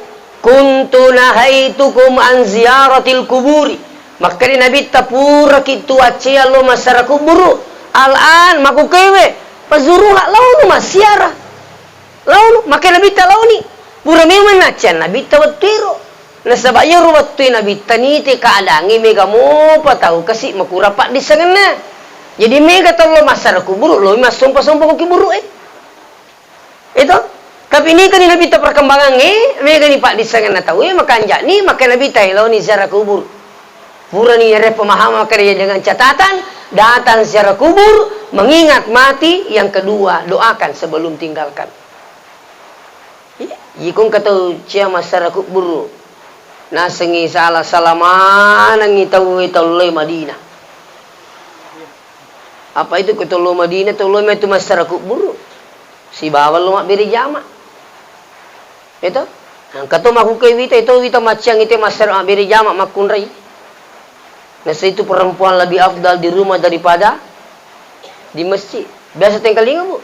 "Kuntu nahaitukum an ziyaratil kuburi." Makkeda Nabitta, "Puraki tuaccea lo massara kubburu. Al-an, makkukewe, fazuruha, laono massiara." Laono, makkeda Nabitta laoni. Pura memang nacca Nabitta wettuero. Nasaba iyaro wettue Nabitta nite keadaangnge mega mopa tau kasi makura paddissengenna. Jadi mega tau lo massara kubburu, lo massompa-sompa ko kuburu'e. Itu. Tapi nikani Nabitta perkembangangnge, megani paddissengenna tauwe, makanjani, maka Nabitta eloni ziarah kubur. Purani ere pemahaman makkeda, dengan catatan, datang ziarah kubur, mengingat mati, yang kedua, doakan sebelum tinggalkan. Iya, iko engka tau cia massara kubburu. Nasengngi sala-sala manengngi tauwe tau loe Madinah. Apa itu ko tau lo Madinah, tau lo metu massara kubburu. Sibawa lo mabbere jama. Itu? Engka to makkuke wita, itu wita macciang itu massara mabbere jama makkunrai. Nasa itu perempuan lebih afdal di rumah daripada di masjid. Biasa tengkalinga, Bu?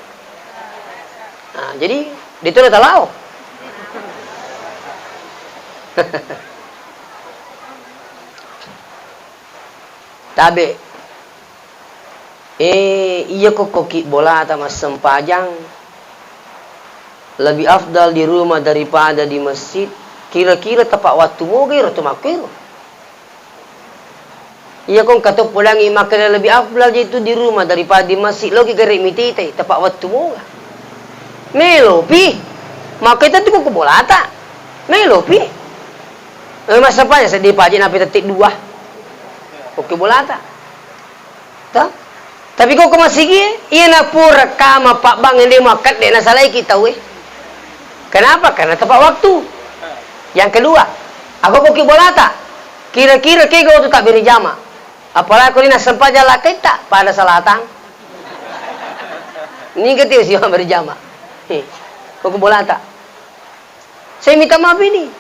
Nah, jadi, itu udah talao. Tabe. Eh, iya ko koki bolata massempajang. Lebih afdal di rumah daripada di masjid. Kira-kira tepat waktu moga iro to makkero. Iya ko engka to podangi makkeda lebih afdal je itu di rumah daripada di masjid, loki gare mitite, tepat wettu moga. Melopi. Maka itu tuh ko bolata. Melopi. Eh, masa apa ya sedih paje nape tetik dua. Oke bolata. Toh? Tapi ko ko masigi, iya na pura kama pabbang ende makkedde na salaiki tauwe. Kenapa? Karena tepat waktu. Yang kedua, aku ko ki bolata. Kira-kira kega waktu tak beri jama. Apalagi ko ni nassempajang lakkaitta, pada salatang. Niga tio siwa berjama. He, ko bolata. Saya minta maaf ini.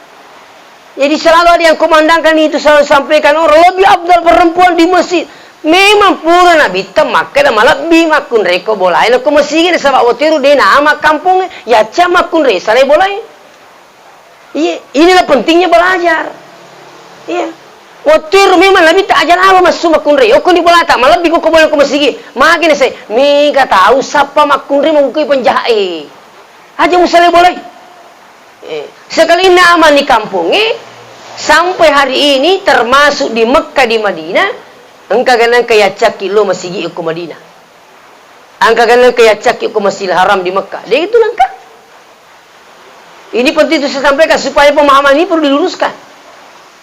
Jadi selalu ada yang kumandangkan itu, selalu sampaikan orang, lebih afdal perempuan di masjid. Memang pura Nabitta makkeda malebbi makkunrai ko bolae ko masigi, nasaba wettu ero de nama kampong, yacca makkunrai salai bolae. Iya, inilah pentingnya belajar. Iya. Wettu ero memang Nabitta ajal apa massu makkunrai. Okko ni bolata, malebbi ko ko boleh ko masigi. Magi na sai, mega tau sappa makkunrai mabukui penjahat e. Aja musalai bolai. Eh, sekali nama ni kampung e, sampai hari ini termasuk di Mekah, di Madinah, engka ganang ke yaccakki lo masigi ko Madinah. Engka ganang ke yaccakki ko Masjidil Haram di Mekah. Dia itu langka. Ini penting untuk saya sampaikan supaya pemahaman ini perlu diluruskan.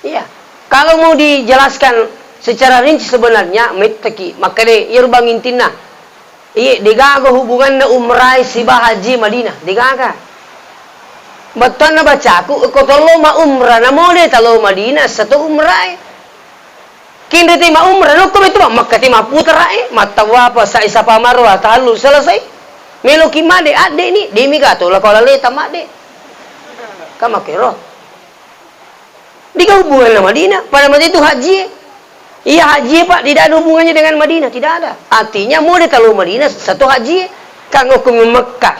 Iya. Kalau mau dijelaskan secara rinci sebenarnya, metteki, makkeda, iya rubang intinna. Iya, degaga hubunganna umrai siba haji Madinah, degaga. Bettuanna bacaku, ko tollo ma umrah, namo de talo Madinah, sato umrai. Kinriti maumrah, nokko metu ma-, Makkati mapputara e, mattawapa, sa'i Safa Marwah, tahallul, selesai. Meloki madde, adde ni, demi gato, lako laleta madde. Ka makkero. Diga hubunganna Madinah, pada masa itu haji e. Iya haji e, Pak, tidak ada hubungannya dengan Madinah, tidak ada. Artinya, mode talo Madinah, satu haji e. Kan hukum Mekah.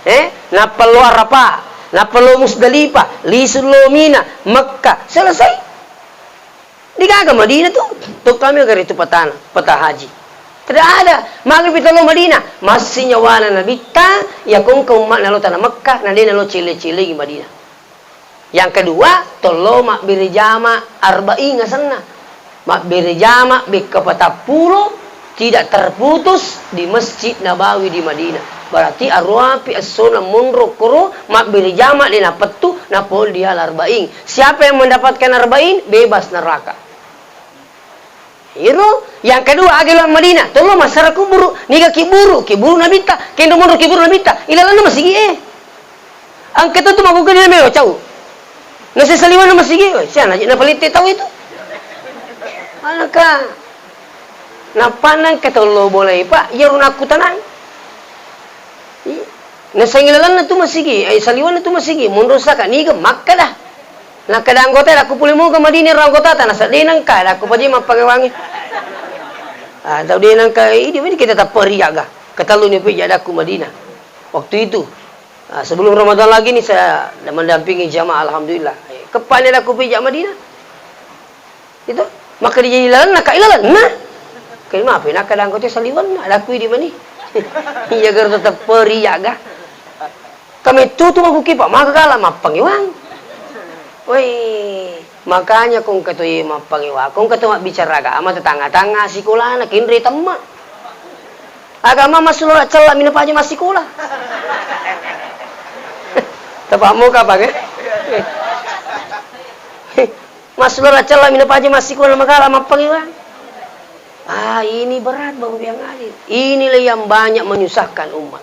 Eh, nappa lo Arafah, nappa lo Musdalifah, lisu lo Mina, Mekah, selesai. Degaga Madinah tu, to kami gare tu patana, peta haji. Tidak ada. Magi pita lo Madinah, masih nyawana Nabitta, ya kongka umma nalo tanah Mekah, na dena lo cile-cile di Madinah. Yang kedua, tollo mabbere jama arba'in asenna. Mabbere jama bekka patappulo, tidak terputus di Masjid Nabawi di Madinah. Berarti aruapi essona monro koro mabbere jama de napettu napoli di al arba'in. Siapa yang mendapatkan arba'in, bebas neraka. Iro, yang kedua, age lo Madinah, tollo massara kuburu, niga kiburu, kiburu Nabitta, kendo monro kiburu Nabitta, ilalanna masigi e. Engka tu tu makkukani melo cau. Nasi saliweng masigi, weh, siana je napalitte tau itu. Alangka. Nappa nangka tollo bolai, Pak, iyaro nakkutanang. Iya. Nasengi lalenna tu masigi, eh, saliwenna tu masigi, monro saka niga makkada. Nakkada anggota, "Dakku pole moga Madinah ro anggotata," nasa de nengka, dakku paje mappagewangi. Ah, tau de nengka, idi, idi kita tapperi aga. Ketellu ni pija dakku Madinah. Waktu itu. Ah, sebelum Ramadan lagi nih saya mendampingi jamaah, alhamdulillah. Eh, kepalanya ada kopi jak Madinah. Itu, maka dia jadi lalenna, kak lalenna. Kayak maaf, nak kadang kau saliwan, ada kui di mana? Iya, gar tetap peri jaga. Kami tutu mabuki, Pak, maka kalah mappangewang. Woi, makanya kong ketoi mappangewang, kong ketoi mabbicara agama tetangga-tangga sikolana, kinri temma. Agama masuk cella mina paja massikola. Tepak muka, Pak, eh? Masuk cella mina paja massikola, magala mappangewang. Ah, ini berat, Bapak yang hadir. Inilah yang banyak menyusahkan umat.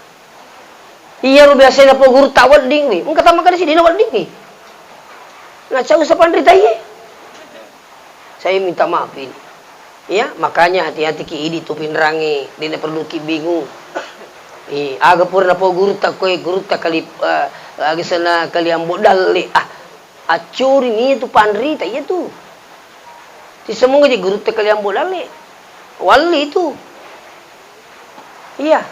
Iyaro biasana pogurutta wedding wi, engka tamakkeda sidina wedding wi. Nacau sapanrita iye. Saya minta maaf ini. Ya, makanya hati-hati ki idi tu pinrangi, dina perlu ki bingung. Eh, aga pura napogurutta koe, gurutta kali, eh, aga sana kali ambo dalle. Ah, accuri ni tu panrita iya tu. Tisemua je gurutta kali ambo dalle. Walli tu. Iya.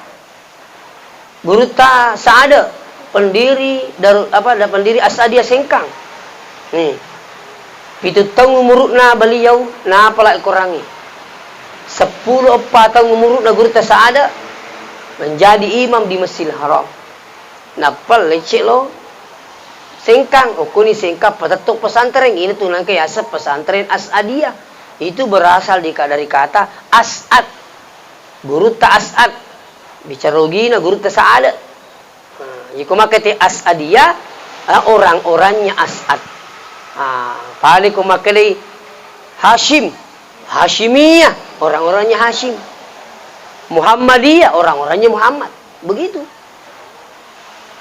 Gurutta Sa'ada, pendiri Darul, apa, da-, pendiri As'adiyah Sengkang. Nih. Pitu taung umuru'na beliau, napala Korangi. Seppulo eppa taung umuru'na gurutta Sa'ada, menjadi imam di Masjidil Haram. Nappa lecce lo Sengkang, okkoni Sengkang patetto pesantren, ini tu nangka yaseng pesantren As'adiyah. Itu berasal di ka-, dari kata As'ad. Gurutta As'ad, bicara ogina gurutta Sa'ada. Nah, iko makkeda As'adiyah, ah, orang-orangnya As'ad. Ah, paling ko makkedai Hashim, Hashimiyah, orang-orangnya Hashim. Muhammadiyah, orang-orangnya Muhammad. Begitu.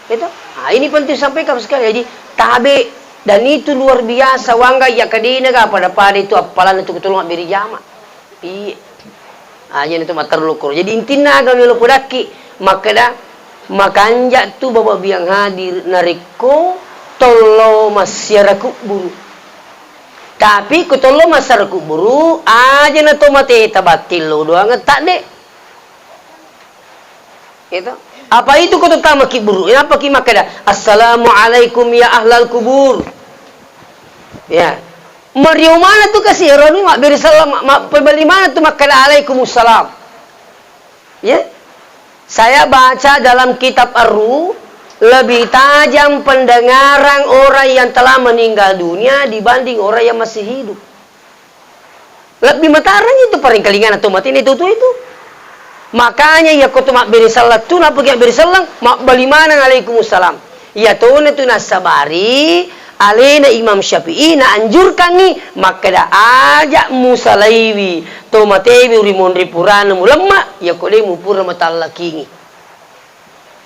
Itu. Nah, ini penting sampaikan sekali. Jadi, tabe dan itu luar biasa. Wangga iya kadena ga pada-pada itu appalanna tu ketolong mabbere jama. Iya. Aja itu matteru lokoro. Jadi intinna aga melo podakki makkeda makanja tu Bapak biang hadir narekko tollo massiara kubburu. Tapi ko tollo massiara kubburu, aja na to mate tabattillo doang tadde. Gitu. Apa itu ko tama ki buru? Kenapa ki makkeda, "Assalamualaikum ya ahlal kubur"? Ya. Mario mana tu kasi roni mabbere salam, ma-, ma-, pebali mana tu makkeda alaikumussalam? Ya. Saya baca dalam kitab Ar-Ruh, lebih tajam pendengaran orang yang telah meninggal dunia dibanding orang yang masih hidup. Lebbi matareng itu parengkalingana to mate na itu tu itu. Makanya iya ko to mabbere sallang tu, nappa ki mabbere sallang, mabbali maneng alaikumussalam. Iya tona tu nassabari alena Imam Syafi'i naanjurkangngi makkeda, aja musalaiwi to matewi uri monri purana mulemma, iya ko de mupura matallakingi.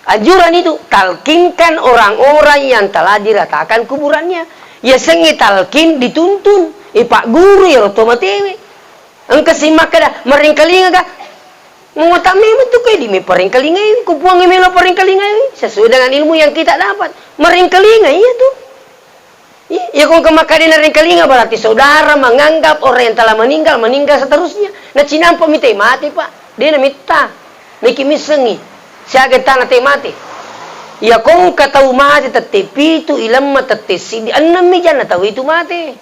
Anjuran itu, talkinkan orang-orang yang telah diratakan kuburannya. Yasengnge talkin dituntun, ipagguru iyaro to matewe. Engka si makkeda, "Marengkalinga ga?" Muata memang tu kedi me parengkalingai, ku puang melo parengkalingai, sesuai dengan ilmu yang kita dapat. Marengkalinga iya tu. Iya, iya, ko engka makkeda narengkalinga, berarti saudara menganggap orang yang telah meninggal, meninggal seterusnya. Nacinampa mi te mate, Pak. De namitta. Meki missengi. Siaga tana te mate. Iya, ko engka tau mate tette pitu, ilemma tette sidi, ennem mi janna tau itu mate.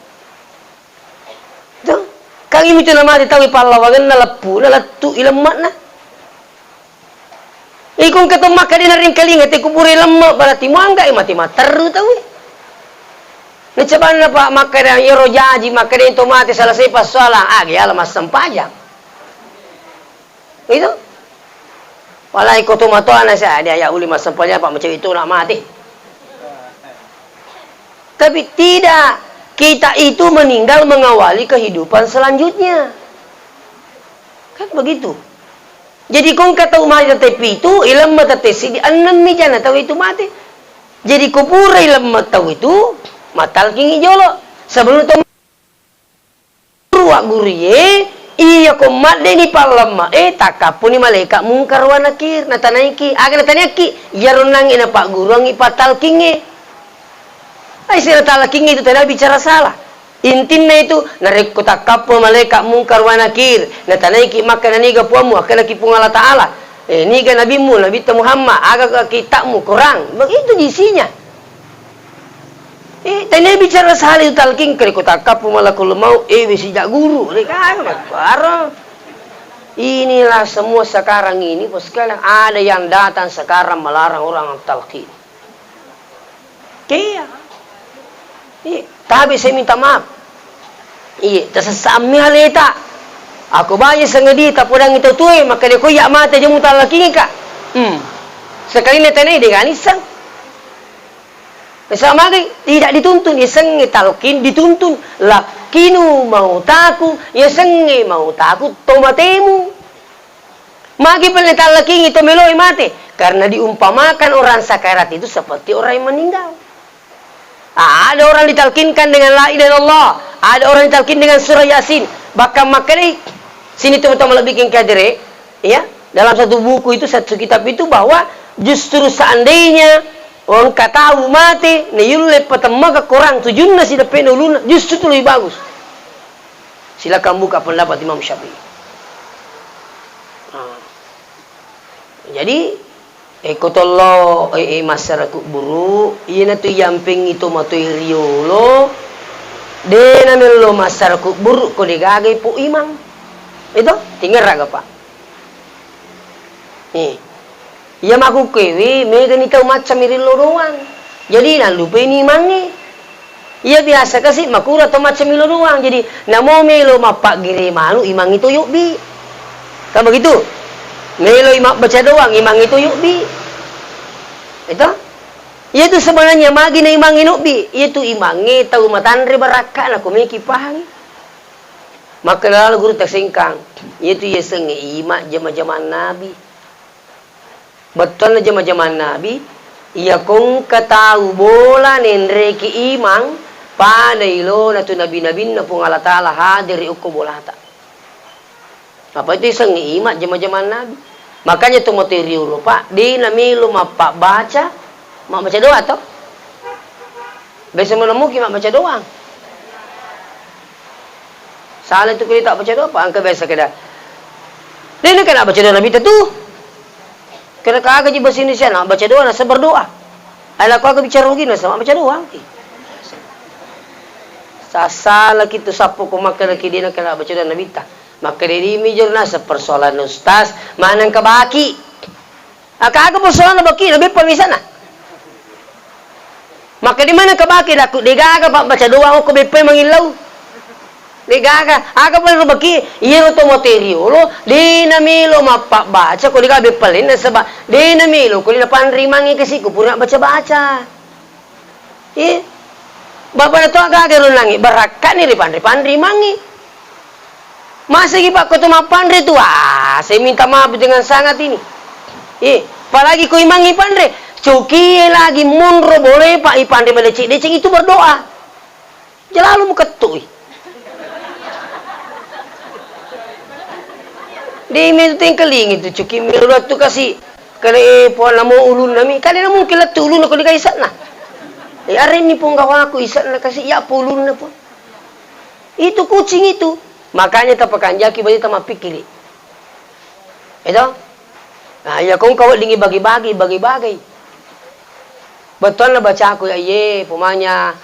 Tuh. Kan imi tu namate tau pallawangenna, leppuna, lettu, ilemmana. Iko engka to makkeda narengkalinga te kubure lemme, berarti muangga mate matteru tau. Nacabanna pa makkeda iyaro jaji makkeda to mate selesai passoala, agi ala massempajang. Itu. Walai ko to matoana sa dia ya uli massempajang pa macewi to na mate. Tapi tidak, kita itu meninggal mengawali kehidupan selanjutnya. Kan begitu. Jadi ko engka tau mate tette pitu, ilemma tette sidi, ennem mi janna tau itu mate. Jadi ko pura ilemma tau itu, matalkingi jolo. Sebelum tau guru, guru ye, iya ko madde ni pallemma e, takkappuni malaikat mungkar wa nakir, natanaiki, aga natanaiki, iyaro nangi napagguruangi patalkinge. Ai sira talaking itu tena bicara salah. Intinna itu, narekko takkappo malaikat mungkar wa nakir, natanaiki makkeda niga puammu, akkedaki Puang Allah Ta'ala. Eh, niga nabimmu, Nabitta Muhammad, aga kitabmu, Quran. Begitu isinya. Eh, tania bicara sahali talqin, kere ko takkappu malakul maut, eh, wesi jak guru, de gaga makkaro. Inilah semua sekarang ini, Bos sekalian, ada yang datang sekarang melarang orang talqin. Kea. Iya, tabe saya minta maaf. Iya, tasessammi aleta. Ako bayi sengedi tapodangi tau tue, makkeda ko iya mate aja mutallakingika. Hmm. Sekalina tenai de ganisseng. Sama tidak dituntun, isengnge talqin dituntun. Lakkinu mautaku, isengnge mautaku to matemu. Magi pelle tallakingi to meloi mate? Karena diumpamakan orang sakarat itu seperti orang yang meninggal. Ah, ada orang ditalkinkan dengan la ilaha illallah, ada orang ditalkin dengan surah Yasin. Bahkan makkedai sini teman-teman lebih hadere, ya, dalam satu buku itu, satu kitab itu, bahwa justru seandainya engka tau mate, nayulle patemmaka korang tujunna sideppena ulunna, justru itu lebih bagus. Silakan buka pendapat Imam Syafi'i. Nah. Jadi, eh, ko tollo, eh, eh, massara kubburu, iyanatu iyampengngi to matoe riolo, de namello massara kubburu ko de gaga ipo imang. Itu, tingerraga, Pak? Eh. Iya makkukkuewe, megani tau macca mirillo doang. Jadi, nallupaini imangnge. Iya biasa kasi makura to macca milo doang. Jadi, namo melo mappaggere manu, imangnge to yobbi. Kan begitu? Meloi mabbaca doang, imangnge to yobbi. Itu? Iyatu sebenarnya magi na imangnge nobbi, iyatu imangnge tau matanre barakka'na ko meki pahangi. Makkedalo guru tasengkang, iyatu yasengnge ima jama-jamang nabi. Bettuanna jama-jamang nabi, iya kongka tau bola nenreki imang, pada ilona tu nabi-nabinna Puang Allah Ta'ala hadere okko bolata. Apa itu isengnge ima jama-jamang nabi. Makanya to matoe riolo, Pak, de namelo mappabbaca, mabbaca doa to. Biasa menemuki mabbaca doa. Salah itu kita baca doa, Pak, engka biasa keda. De nakeda baca doa nabi tu. Kira kagaji bahasa Indonesia, na baca doa, nasa berdoa. Ai lako aga bicara rugi, nasa baca doa. Sasala kitu sappo ko makkeda ki dena kena baca doa nabitta. Makkeda dimi jor nasa persoalan ustaz, maneng ka baki. Aka aga persoalan baki, lebih pemisana. Makkeda maneng ka baki, daku degaga pa baca doa, okko beppai mangillau. Degaga, aga pale rubaki, iyaro to matoe riolo, de namelo mappabbaca, ko degaga beppalenna, saba de namelo ko de napanre imangnge kasi ko pura baca-baca. Eh, bapa na to gaga ro nangi, barakkani ripanre-panre imangnge. Masegi pa ko to mappanre tu, ah, saya minta maaf dengan sangat ini. Eh, apalagi ko imangnge panre, cokie lagi monro bole pa ipanre madeceng-deceng itu berdoa. Jalalu mukettu'i. De' mi tu tengkalingi tu, cuki mi ro tu kasi. Kale, eh, puang namo ulunna mi. Kale na mungkin lettu ulunna ko diga isa'na. Eh, arenni punggawaku isa'na kasi, ya po ulunna po. Itu kucing itu. Makanya tapakanjaki baju tamapikkiri. Itu? Nah, iya ko engka weddingngi bagi-bagi, bagi-bagi. Bettuanna bacaku iya, iye, pomanya,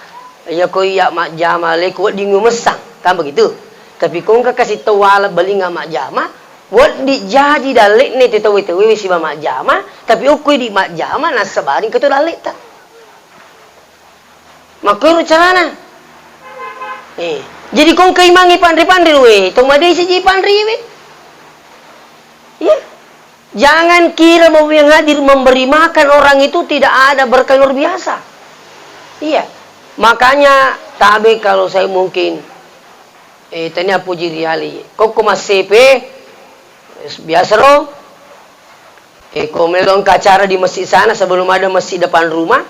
iya ko iya majjama, le ko wedding umessang, kan begitu. Tapi ko engka kasi tau wala balinga majjama, wedding jaji dalle'na te tauwe-tauwe siba majjama, tapi okko idi majjama, nassabari engka to dalle'ta. Makkoro carana. Eh, jadi ko engka imangngi panre-panre we, to madeceng ji panre we. Iya. Jangan kira bahwa yang hadir memberi makan orang itu tidak ada berkah luar biasa. Iya. Makanya tabe kalau saya mungkin, eh, tania puji riali. Kokko massepe, biasa ro, eh, ko melo engka acara di masjid sana, sebelum ada masjid depan rumah,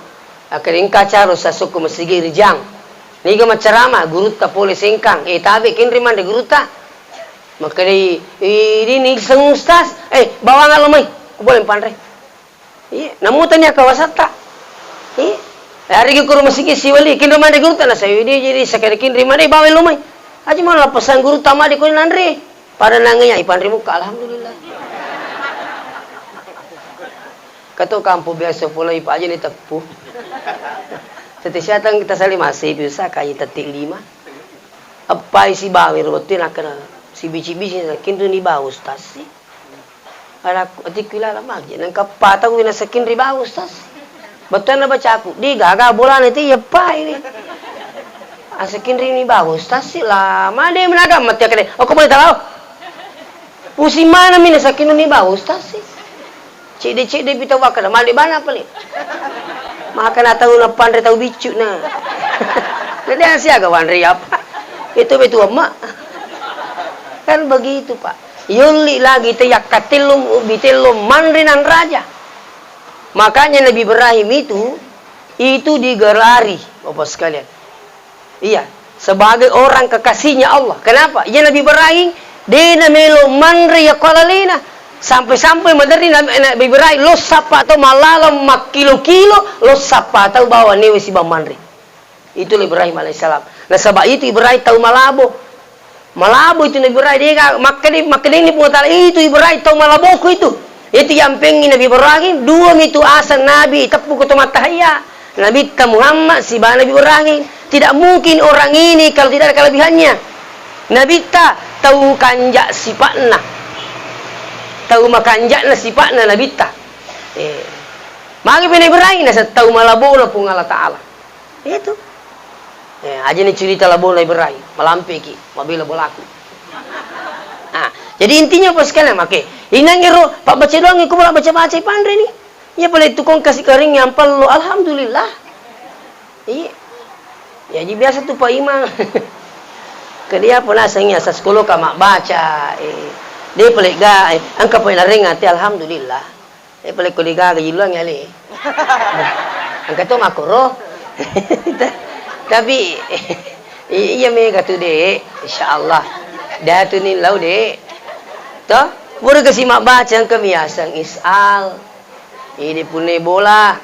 akhirnya engka acara sasukku masjid Rijang. Niga maccarama, gurutta pole Sengkang. Eh, tabe kenri manre gurutta. Makkedai, "Ih, ini nih seng ustaz. Eh, bawang lo mai. Ku boleh panre." Iya, namu tanya kawasatta. Iya. Hari ke rumah sikit si wali, kenri manre gurutta na saya dia jadi sekali kenri manre bawang lo mai. Aja mau lepasan gurutta made ko nanre. Pada nangnya ipanre muka, alhamdulillah. Kato kampo biasa polai pa aja ni teppu. Tette siatang kita sali masih bisa kaji tetti lima. Eppai sibawa ro wettu nakkeda sibici-bici nakinruni bawa ustaz si. Anakku, atikku ilala magi, nengka patau wina sakinri bawa ustaz. Bettuanna bacaku, di gaga bolana ti eppai ni. Asakinri ni bawa ustaz si, lama de menaga mati akade. Okko boleh tahu? Pusing mana mina sakinruni bawa ustaz si. Cedde-cedde pi tau makkeda, male bana pale. Makkeda tau napanre tau biccu na. Na de siaga wanre apa? Itu betu amma. Kan begitu, Pak. Yolli lagi te yakkatellu, bitellu manre nanraja. Makanya Nabi Ibrahim itu, itu digelari, Bapak sekalian. Iya, sebagai orang kekasihnya Allah. Kenapa? Iya Nabi Ibrahim, de namelo manre yakko alalena. Sampai-sampai maderri Nabi, Nabi Ibrahim, lo sappa tau mallaleng makkilo-kilo, lo sappa tau bawa newe siba manre. Itulah Ibrahim alaihissalam. Nasaba itu Ibrahim tau malabo. Malabo itu Nabi Ibrahim, de ga makkeda, makkeda ni Puang Taala, itu Ibrahim tau malaboku itu. Itu yampengi Nabi Ibrahim, dua mitu aseng nabi teppu ko to mattahayya. Nabitta Muhammad siba Nabi Ibrahim. Tidak mungkin orang ini kalau tidak ada kelebihannya. Nabitta tau kanja sipa'na. Tau makanja'na sipa'na Nabitta. Eh. Magi Nabi Ibrahim naseng tau malabona Puang Allah Taala. Itu. Eh, aja ni cerita labona Ibrahim, malampeki, mabela bolaku. Nah, jadi intinya apa sekalian, oke. Inangiro, pabbaca doang, iko bola baca-baca panre ni. Iya pale tukong kasih kering yang perlu, alhamdulillah. Iya. Ya, jadi biasa tuh Pak Imam. Ke dia pernah sengnya, sa sekolah ka mak baca, eh. Dia pelik ga, eh, angka pelik laring ati, alhamdulillah. Eh, pale ko degaga jiluang ale. Engka to makkoro. Tapi, i-, iya mega tu, Dek. Insyaallah. Datu ni lau, Dek. To? Pura kasi mabbaca engka miaseng isal. Ini pune bola.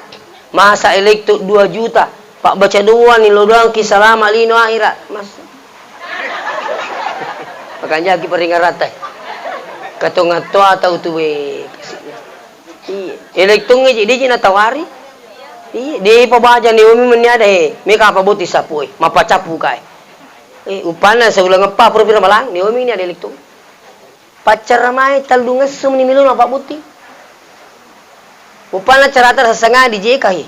Masa elektro dua juta. Pabbaca doang ni lo doang ki salama lino akhirat. Mas. Makanjaki peringarata. Katongattoa tau tuwe. Iya, elektong e je, de je natawari. Iya, de pabaja ni omi menni ada he. Meka apa boti sapu e, mapacappu kae. Eh, upana seuleng eppa pura pira malang, ni omi ni ada elektong. Paccara mai tellung esso meni melo mapaboti. Upana carata sasanga di jeka he.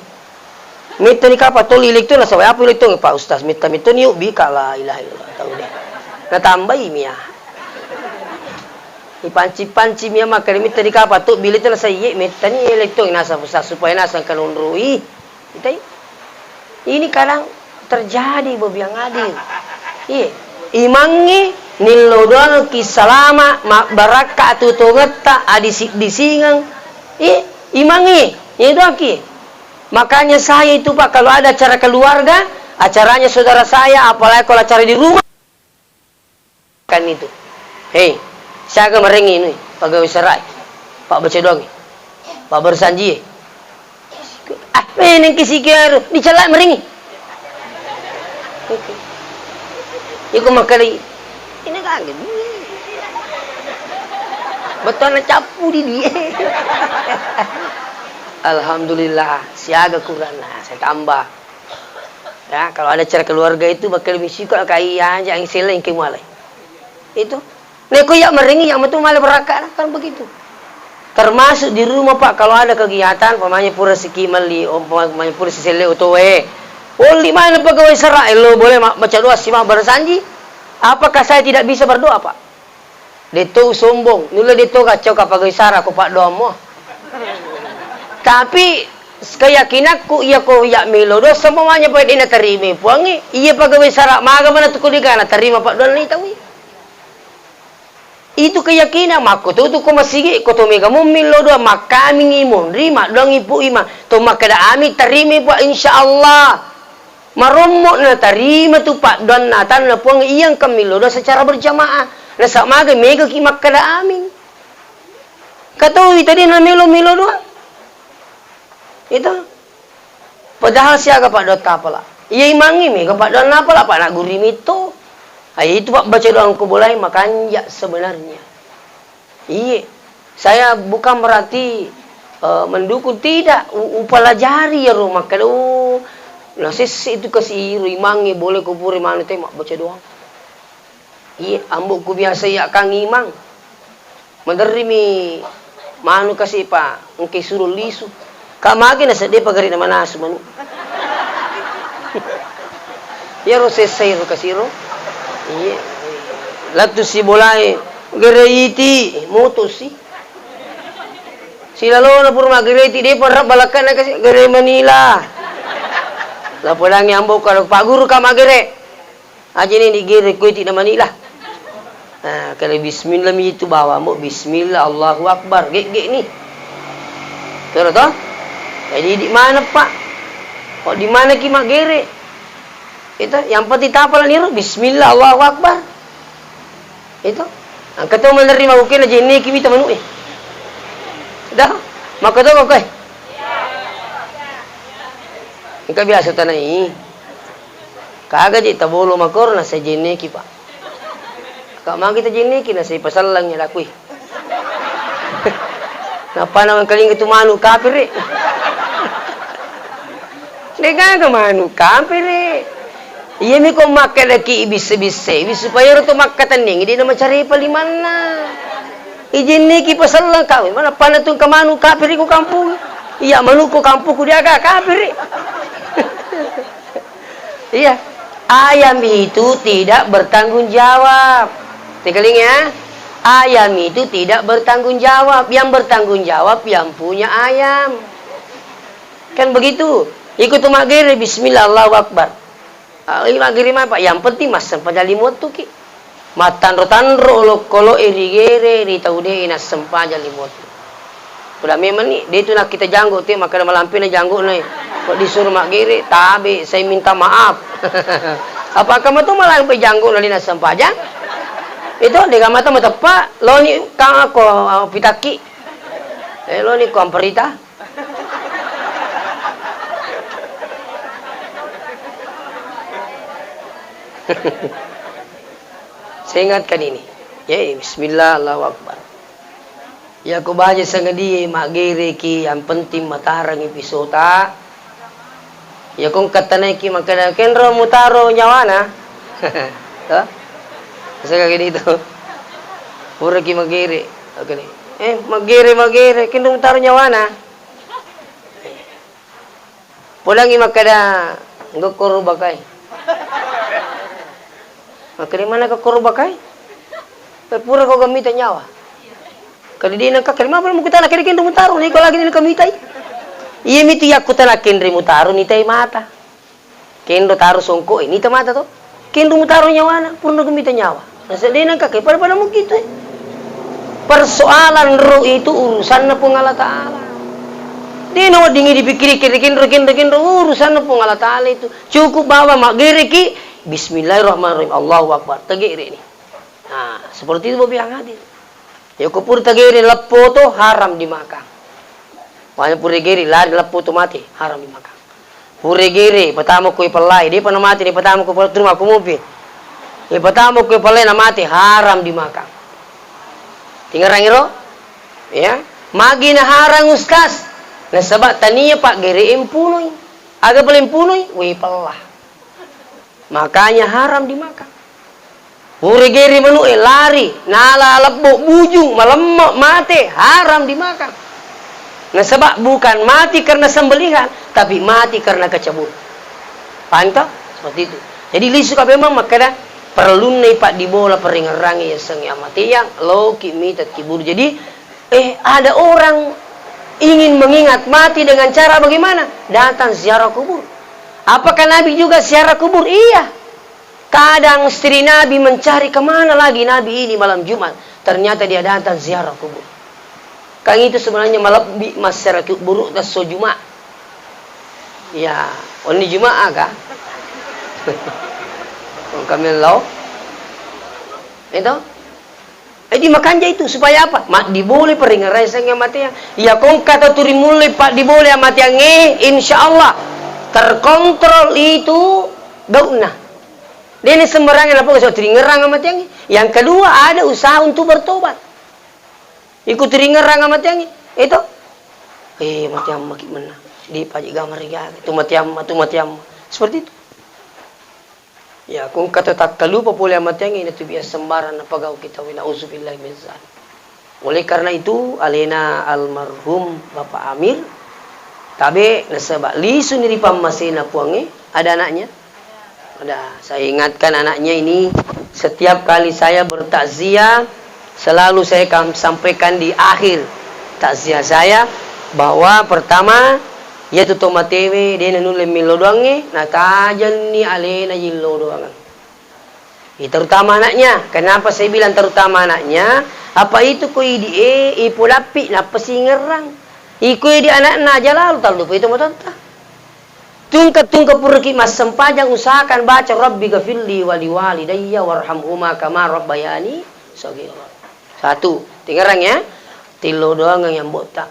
Metta ni kapa toli elektong nasaba apa elektong Pak Ustaz, metta metta ni ubbi ka la ilaha illallah tau de. Natambai mia. Ipanci-panci mia makkeda metta di kapa to bili tena saiye metta ni elektong nasa Ustaz supaya nasa kanonroi. Itai. Ini kadang terjadi, Bobi yang hadir. Iya. Imangnge nillo doang ki salama, mabbarakka tu tongetta, adising-disingeng. Iya, imangnge, iya doang ki. Makanya saya itu, Pak, kalau ada acara keluarga, acaranya saudara saya, apalagi kalau acara di rumah, kan itu. Hei, siaga marengngi ini, pegawai serai, Pak baca doang, Pak bersanji. Ah, meneng ki sikeru, dicela marengngi. Iko makkeda, ini kaget. Betul na cappu di dia. Alhamdulillah, siaga Quran, nah, saya tambah. Ya, kalau ada acara keluarga itu bakal misi kok kai aja yang seleng ke mulai. Itu. Neko iya marengngi, iya metu male berakka, kan begitu. Termasuk di rumah, Pak, kalau ada kegiatan, umpamanya pura siki melli, umpamanya pura siselle otoe. Olli mana pegawai serai, lo boleh ma-, baca doa, simak bersanji. Apakah saya tidak bisa berdoa, Pak? Deto sombong, nulle deto kacau kapagau isara ko paddoammo. Tapi keyakinanku iya ko iya melo dosa, umpamanya pole de natarima puangnge, iya pegawai sara maga mana tu ko dega natarima paddoanna itawi. Itu keyakinan, makko tu tu ko masigi, ko to mega mummi lo doa, makkamingi monri, maddoangi pu imang, to makkeda amin tarima puang, insyaallah. Marommo natarima tu paddoanna atanna Puang iya engka millo doa secara berjamaah. Nasaba maga mega ki makkeda amin. Kataui tadi namelo-melo doang. Itu. Padahal siaga paddoatta pala. Iya imangngi mega paddoanna pala, Pak, naggurimi to. Ai itu, Pak, baca doang ko bolai makanja sebenarnya. Iye, saya bukan berarti Eh, mendukung tidak, u-, upelajari iyaro makkeda, oh, nasesse itu kasi iro imangnge, boleh ko pura manu te mabbaca doang. Iye, ambo'ku biasa iya kang imang. Maderrimi manu kasi pa engke suro lisu. Ka magi nasedde pagari na manasu manu. Iyaro sesse iro kasiro. Iye. Lattu si bolae, gere iti, mutusi. Silalona pura maggereti, depa rabba lakkanna kasi, gere manila. Lapodangngi ambo ka, Pak Guru ka maggere. Aja ni digere ko iti na manila. Nah, kalau bismillah mi itu bawa ambo, bismillah, Allahu Akbar, gek-gek ni. Terus toh? Jadi di mana, Pak? Kok di mana ki maggere? Itu yang penting tapala niro, bismillah, Allahu Akbar. Itu. Engka to menerima ukena jenneki mita manu'e. Dah, makko to koe. Engka biasa tanai. Kaga je tabolo makor na sajenneki, Pak. Ka magi tajenneki na sai pasallang ya lakui. Napana mengkalinga tu manu kapiri. Degaga manu kapiri. Iyami ko makkedaki ibisse-bissewi supaya ero to makkatenningi de' namacarepa limanna. Ijenniki paselleng kawin, mana panna tungka manu kapiri ko kampung. Iya, manu ko kampungku diaga kapiri. Iya. Ayam itu tidak bertanggung jawab. Tekaling ya. Ayam itu tidak bertanggung jawab. Yang bertanggung jawab yang punya ayam. Kan begitu. Iko tu maggere, bismillah, Allahu Akbar. Ah, iya maggere mai, Pak. Yang penting massempajang lima wettuki. Mattanro-tanro olokolo'e rigere ri tau de'e nassempajang lima wettu. Pura memang ni, de' tu nakkita janggo' te, makkeda malampena janggo'na e. Kok disuruh maggere, tabe, saya minta maaf. Apakah matu malampe janggo'na de' nassempajang? Itu de'ga mata mateppa, loni kang ako, ah, pitakki. Eh, loni ko amperita. Saya ingatkan ini. Ya, bismillah, Allahu Akbar. Ya, ko baja sangadie maggereki, yang penting matarangi pisota. Ya, ko engka tanaiki makkeda, "Kenro mutaro nyawana?" Toh? Bisa kayak gitu. Puraki maggere. Oke nih. Eh, maggere, maggere, kenro mutaro nyawana? Podangngi makkeda, "Engka koro bakai." Makkeda, "Mana ka koro bakai? Pura ko gammita nyawa." Kede de' nengka, kede mapa mukutana, kede kenro mutaro, ni ko lagi ni kamitai. Iya mitu yakkutana kenro mutaro, nitai mata. Kenro taro songko, eh, nita mata to. Kenro mutaro nyawana, purna gammita nyawa. Nasa de' nengka, ke pada-pada mukitu, eh. Persoalan roh itu urusanna Puang Allah Ta'ala. De' naweddingi dipikkiri kenro, kenro, kenro, urusanna Puang Allah Ta'ala itu. Cukup bawa maggereki, bismillahirrahmanirrahim, Allahu Akbar, tagere ni. Nah, seperti itu Bapak yang hadir. Ya, ko pura tagere leppo to, haram dimakan. Makanya pura gere lari leppo to mate, haram dimakan. Pura gere patama ko pellai, de' pa na mate, de' patama ko pellai, turu makko mopi. De' patama ko pellai na mate, haram dimakan. Tingerangi ro? Ya. Magi na haram, Ustaz? Nasaba tania paggere mpunoi. Aga pole mpunoi? Wai pella. Makanya haram dimakan. Pura gere manu'e lari, nala lebbo, bujung, malemme, mate, haram dimakan. Nasaba bukan mati karena sembelihan, tapi mati karena kecebur. Paham toh? Seperti itu. Jadi lisu ka memang makkeda perlunna ipa'dibola parengngerangnge yasengnge amateang, loki mita kibur. Jadi Eh, ada orang ingin mengingat mati dengan cara bagaimana? Datang ziarah kubur. Apakah Nabi juga ziarah kubur? Iya. Kadang istri Nabi mencari kemana lagi Nabi ini malam Jumat. Ternyata dia datang ziarah kubur. Kan itu sebenarnya malebbi masyarakat buruk dan so Jumat. Ya, oni Jumat aga? Kami lo. Itu? Jadi makanja itu, supaya apa? Maddibolai parengngerangnge amateang. Iya ko engka tau turi mullei paddibolai amateangnge, insya Allah terkontrol itu gau'na. De'na sembarangan apa, so turingerang amateangnge. Yang kedua, ada usaha untuk bertobat. Iko turingerang amateangnge, itu. Eh, mate amma ki menna. Di paji gamar gaga. Tu mate amma, tu mate amma. Seperti itu. Ya, kung kata takkalupa pole amateang ini tu biasa sembarang napagau kita, wa na'udzubillahi min zalik. Oleh karena itu, alena almarhum Bapak Amir, tabe nasaba lisuni ri pammasena Puangnge, ada anaknya? Ada. Saya ingatkan anaknya ini, setiap kali saya bertakziah, selalu saya kam-, sampaikan di akhir takziah saya, bahwa pertama, iyatu to matewe, de nanulle millo doangnge, natajenni alena yillo doangeng. Eh, terutama anaknya. Kenapa saya bilang terutama anaknya? Apa itu ko idi e, ipodappi, nappa singerrang. Iko idi anakna aja lalu, tallupai tomatoatta. Tungke-tungke puraki massempajang, usahakan baca, "Rabbi ghafirli wa liwalidayya warhamhuma kama rabbayani shaghira." Satu, tingerang ya. Tillo doangeng yang botta.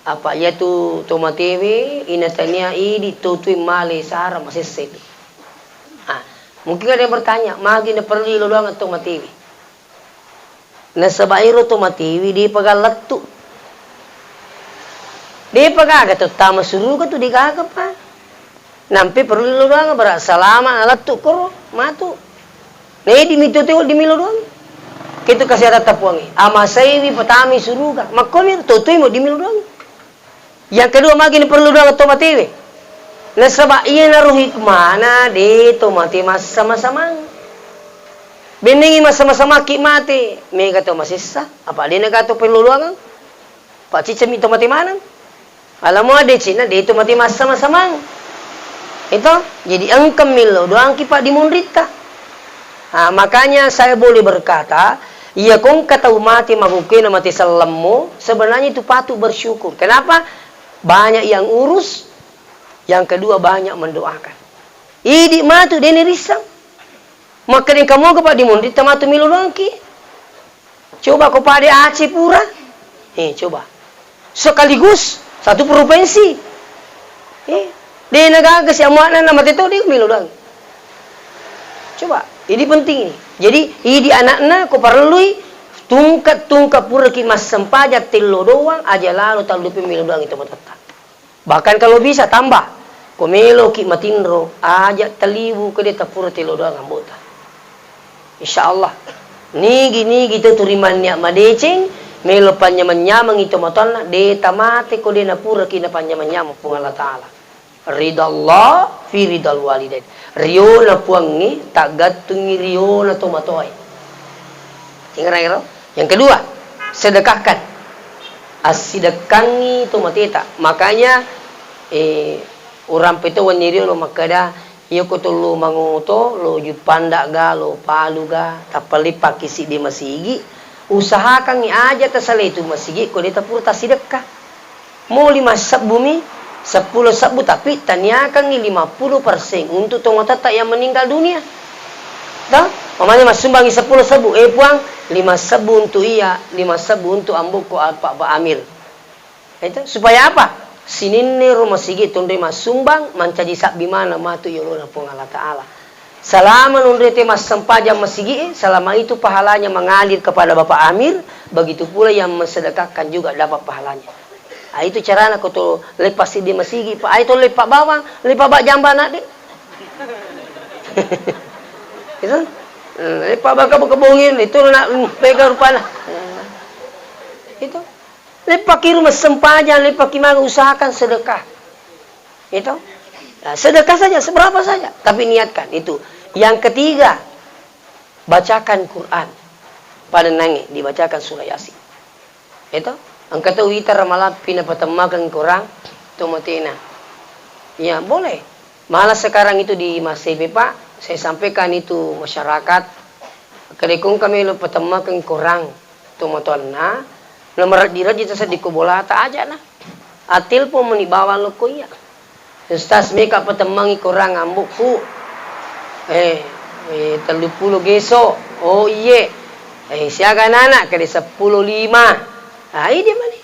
Apa iyatu to matewe, ina tania idi to tui male sara masesse tu. Ah, mungkin ada yang bertanya, magi naperlu lo doang to matewe? Nasaba ero to matewe, de paga lettu. De paga aga to tama suruga tu, de gaga pa. Nampe perlu lilo doang, bara salama nalettu koro, matu. Naidi mi to teo di milo doang. Ketu kasihatatta Puangnge. Amasaiwi patami suruga. Makkomi to tui mo di milo doang. Yang kedua, magi ni perlu doang to matewe. Nasaba iyanaro hikmana de to mate massama-samang. Bennengi massama-samaki mate, mega to masessa, apa de na gato perlu doang? Paccicami to mate maneng. Alamo decina de to mate massama-samang. Itu, jadi engka millo doangki paddimunritta. Ah, makanya saya boleh berkata, iya kongka tau mate magokkena mate sellemmo, sebenarnya itu patut bersyukur. Kenapa? Banyak yang urus, yang kedua banyak mendoakan. Idi matu deni rissang. Makkeda engka moga paddimunritta matu millo doangki. Coba ko pada Aceh pura. Eh, coba. Sekaligus satu provinsi. Eh, de na gaga si amuakna na mate to de milo doang. Coba, ini penting ini. Jadi, idi anakna ko parellui tungke-tungke puraki massempajang tello doang aja lalo tallupi milo doang itu matatta. Bahkan kalau bisa tambah, ko meloki matinro, aja taliwu kede tapura telo doang ambota. Insya Allah. Nigi-nigi tetu rimannia madeceng, melo panyameng-nyameng itu matoanna, de tamate ko de napuraki napanyameng-nyameng Puang Allah Ta'ala. Ridha Allah fi ridhal walidain. Riona Puangnge, taggattungi riona tomatoae. Ingerang ero? Yang kedua, sedekahkan. Assidekkangi to mateta. Makanya, eh, urang peto wenni rio lo makkeda, iya ko to lo mangoto, lo Juppanda ga, lo Palu ga, tappa leppaki siddi masigi, usahakangngi aja tasalai tu masigi ko de tapura tassidekka. Mo lima sebbu mi, seppulo sebbu, tapi taniakangngi lima puluh persen untuk tomatoatta yang meninggal dunia. Toh? Mamanya massumbangngi seppulo sebbu, eh Puang, lima sebbu untuk iya, lima sebbu untuk ambokku Pak, Pak Amir. Itu supaya apa? Sininna ro masigi tonroi massumbang, mancaji sabbi maneng matu yolona Puang Allah Ta'ala. Selama nonroi te massempajang masigi, selama itu pahalanya mengalir kepada Bapak Amir, begitu pula yang mensedekahkan juga dapat pahalanya. Ah, itu carana ko to leppa siddi masigi, Pak. Ai to leppa bawang, leppa ba jamba anak de. Itu. Hmm, leppa ba kebo-kebongin, itu nak, hmm, pega rupana. Hmm. Itu. Leppa kiru massempajang, leppa ki maga usahakan sedekah. Itu. Nah, sedekah saja, seberapa saja, tapi niatkan itu. Yang ketiga, bacakan Quran pada nange, dibacakan surah Yasin. Itu, engka to witara malappi napatemmakeng korang to matena. Ya, boleh. Malah sekarang itu di Masepe, Pak, saya sampaikan itu masyarakat. Kedekong kami lo patemmakeng korang to matoanna, nomor rejji-rejji terseddi ko bolata aja na. Atelpon meni bawang lokko iya. Ustaz, meka patemmangi korang ambokku. Eh, eh, telluppulo geso. Oh, iye. Eh, siaga anak-anak? Kede seppulo lima. Ah, iya dia mani.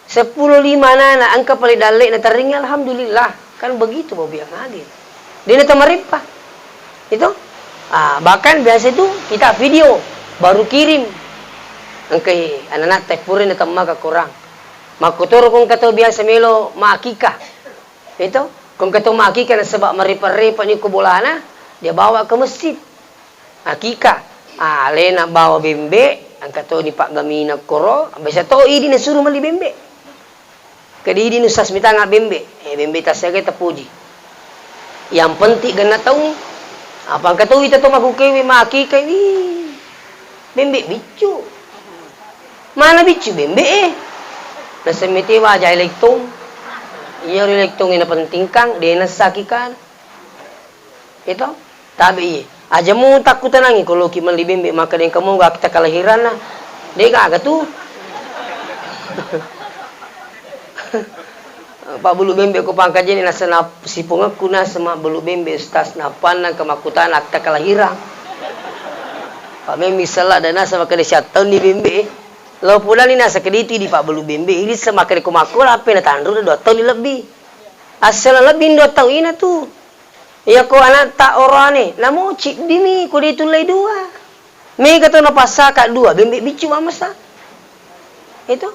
Seppulo lima anak-anak, engka pale dalle na teringi, alhamdulillah. Kan begitu, Bapak yang hadir. Dia na tamarippa. Itu. Ah, bahkan biasa itu kita video, baru kirim. Engka anak-anak tepure na temmaka korang. Makkotoro ko engka tau biasa melo maakika. Itu, ko engka tau maakika nasaba marepa-repa ni ko bolana, dia bawa ke masjid. Akika, ah, alena bawa bembe, engka to ni paggamina koro, biasa to idi nasuru melli bembe. Kedidi nussas mitanga bembe, eh, bembe tasiaga tapuji. Yang penting genna tau, apa engka tau ita to makukewe maakika, wih, bembe biccu. Mana biccu bembe e? Nasemmete waja elektong. Iya elektong ina pentingkang, dena sakikana. Itu? Tabe iye. Aja mu takkutanangi ko loki melli bembe maka dengka moga akta kelahiranna. De gaga tu. Pabbulu bembe ko pangkajene nasena sipongekku nasa mabbulu bembe, ustaz, napannang ke makkutana akta kelahiran. Pak memmi sella dan nasa makkeda siattaunni bembe. Lo pulani nasa keditu di pabbulu bembe, ini semakkeda ko makkola ape na tanru dua taunni lebbi. Asal lebbi dua taung ina tu. Iya ko anatta orane, namo ciddimi ko de tullei dua. Mega to napassaka dua, bembe biccu mamasa. Itu.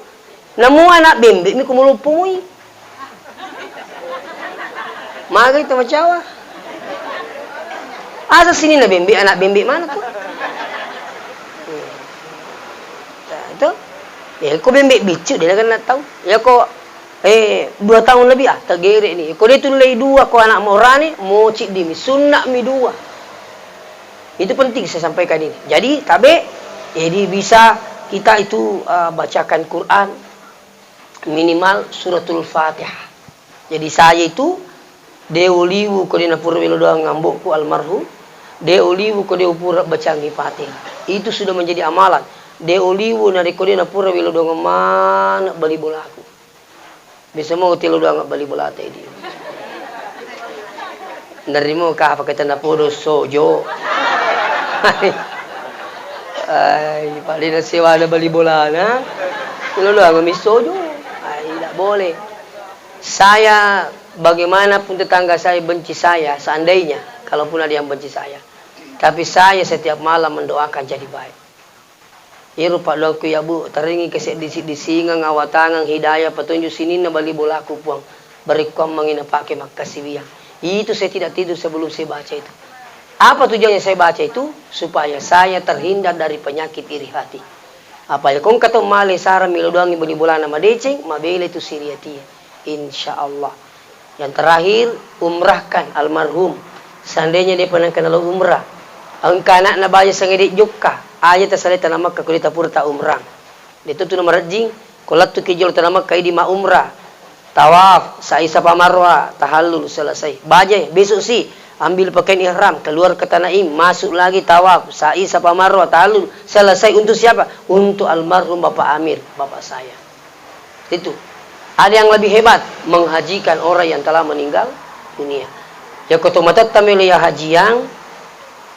Namu anak bembe mi ko muloppo mui. Magai to macawa. Asa sininna bembe, anak bembe mana to? Nah, itu. Ya, ko bembe biccu, de nakenna tau. Ya ko, eh, dua taung lebih, ah, tegere ni. Ko de tullei dua ko anak morane, mo ciddimi, sunna mi dua. Itu penting saya sampaikan ini. Jadi, tabe, jadi bisa kita itu, eh, bacakan Quran minimal suratul Fatihah. Jadi, saya itu de oliwu ko de napura welo doang ambokku almarhum, de oliwu ko de upura bacangi Fatihah. Itu sudah menjadi amalan. De oliwu narekko de napura welo doang mana bali bolaku. Biasa mo telo doang bali bolata idi. Nerimo ka apa kata napodo sojo. Ai, pada na sewa na bali bolana. Telo doang mi sojo. Ai, tidak boleh. Saya, bagaimanapun tetangga saya benci saya, seandainya, kalaupun ada yang benci saya, tapi saya setiap malam mendoakan jadi baik. Iyaro paddoangku ya, Bu, taringi keseddi-siddisingeng, awatangeng, hidayah, petunjuk sininna bali bolaku, Puang. Barekkuammengi napake makkasiwiang. Itu saya tidak tidur sebelum saya baca itu. Apa tujuannya saya baca itu? Supaya saya terhindar dari penyakit iri hati. Apa ya, ko engka to male sarang melo doangi bali bolana madeceng, mabela itu siriatie. Insya Allah. Yang terakhir, umrahkan almarhum. Seandainya dia pernah kena lo umrah, engka anakna baja sangede jokka, aja tasalai tanah Makkah ko dia tapura ta umrah. Dia tentu nama rejing, ko lettu ki jolo tanah Makkah idi ma umrah. Tawaf, sa'i Safa Marwah, tahallul, selesai. Baja, besok si, ambil pakaian ihram, keluar ke Tanaim, masuk lagi tawaf, sa'i Safa Marwah, tahallul, selesai. Untuk siapa? Untuk almarhum Bapak Amir, bapak saya. Itu. Ada yang lebih hebat, menghajikan orang yang telah meninggal dunia. Ya, ko to matatta melo ya hajiang,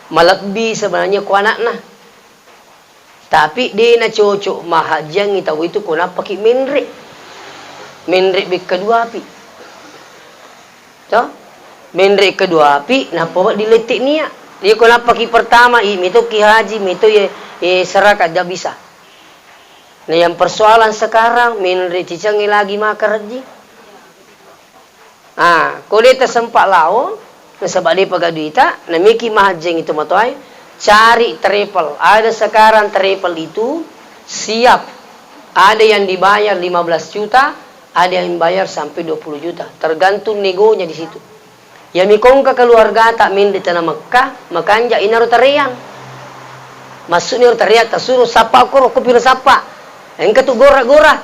malebbi sebenarnya ko anakna. Tapi de na cocok mahajiangi tau itu ko nappaki menre. Menre bekka dua api. To? Menre kedua api, nappa wedding lette nia. Iya ko nappaki pertama, i, metoki haji, meto ye, ye seraka, tidak bisa. Nah, yang persoalan sekarang, menre cicangnge lagi maka rejji. Ah, ko de tasempa lao, nasaba de paga duita, namiki mahajjeng itu matoai, cari travel. Ada sekarang travel itu siap. Ada yang dibayar lima belas juta, ada yang bayar sampai dua puluh juta, tergantung negonya di situ. Yami kongka keluargata menre tana Mekka, makanja inaro tareang. Maksudnya ro tareang, tasuro sappa koro, ko piro sappa. Engka tu gora-gora.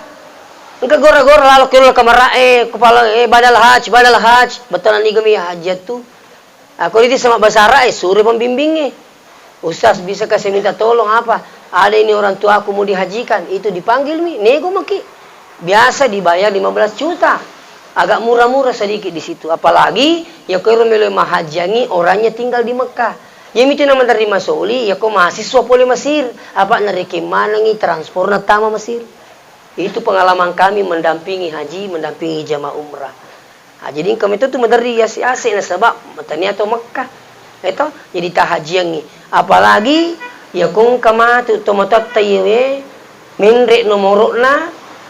Engka gora-gora lalo kelo kamara, eh, kepala, eh, badal haj, badal haj. Betul ni gemi hajat tu. Aku ini sama basara, eh, suri pembimbingnya. Ustaz, bisakah saya minta tolong apa? Ada ini orang tuaku mau dihajikan, itu dipanggil mi, nego maki. Biasa dibayar lima belas juta. Agak murah-murah sedikit di situ. Apalagi, ya ko ero melo mahajiangi orangnya tinggal di Mekah. Ya mitu na menerima soli, ya ko mahasiswa pole Mesir. Apa narekeng manengi transporna tama Mesir. Itu pengalaman kami mendampingi haji, mendampingi jamaah umrah. Ah, jadi engka meto tu maderri ase-ase nasaba matania to Mekka. Eto, jadi tahajiangngi. Apalagi ya ko engka matu to matoatta iyewe, menre nomoro'na,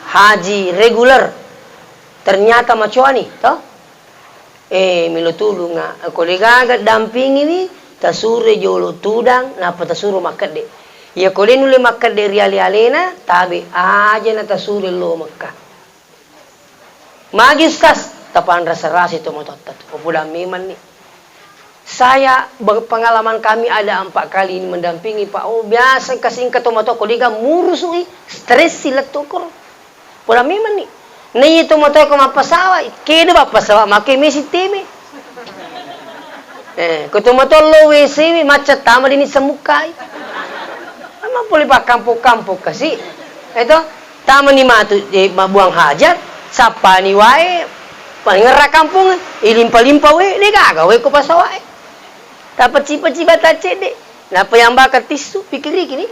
haji reguler. Ternyata macoani, toh? Eh, melo tulunga, ko de gaga dampingiwi, tasuro jolo tudang, nappa tasuro makkedde. Iya ko de nulle makkedde ri ale-alena, tabe aja na tasuro lo Mekka. Magi Ustaz, tapanrasa-rasa to matotta tu. Ko pudang memanni. Saya, be-, pengalaman kami ada empat kali ini mendampingi, Pak. Oh, biasa kasingka to matoa ko de ga murusui, stres si lettu koro. Pura memang ni. Naiya tomatoa ko mappasawa, keda mappasawa make mesi teme. Eh, ko tomatoa lo W C we, macca tama dini semmukai. Memang pole pakkampong-kampong kasi. Eto, tama ni matu, eh, mabuang hajat, sappani wae, pangerra kampung, ilimpa-limpa we, de gaga we ko pasawa e. Tapecipa-cipa tacedde. Napa yang bakar tisu, pikiriki ni.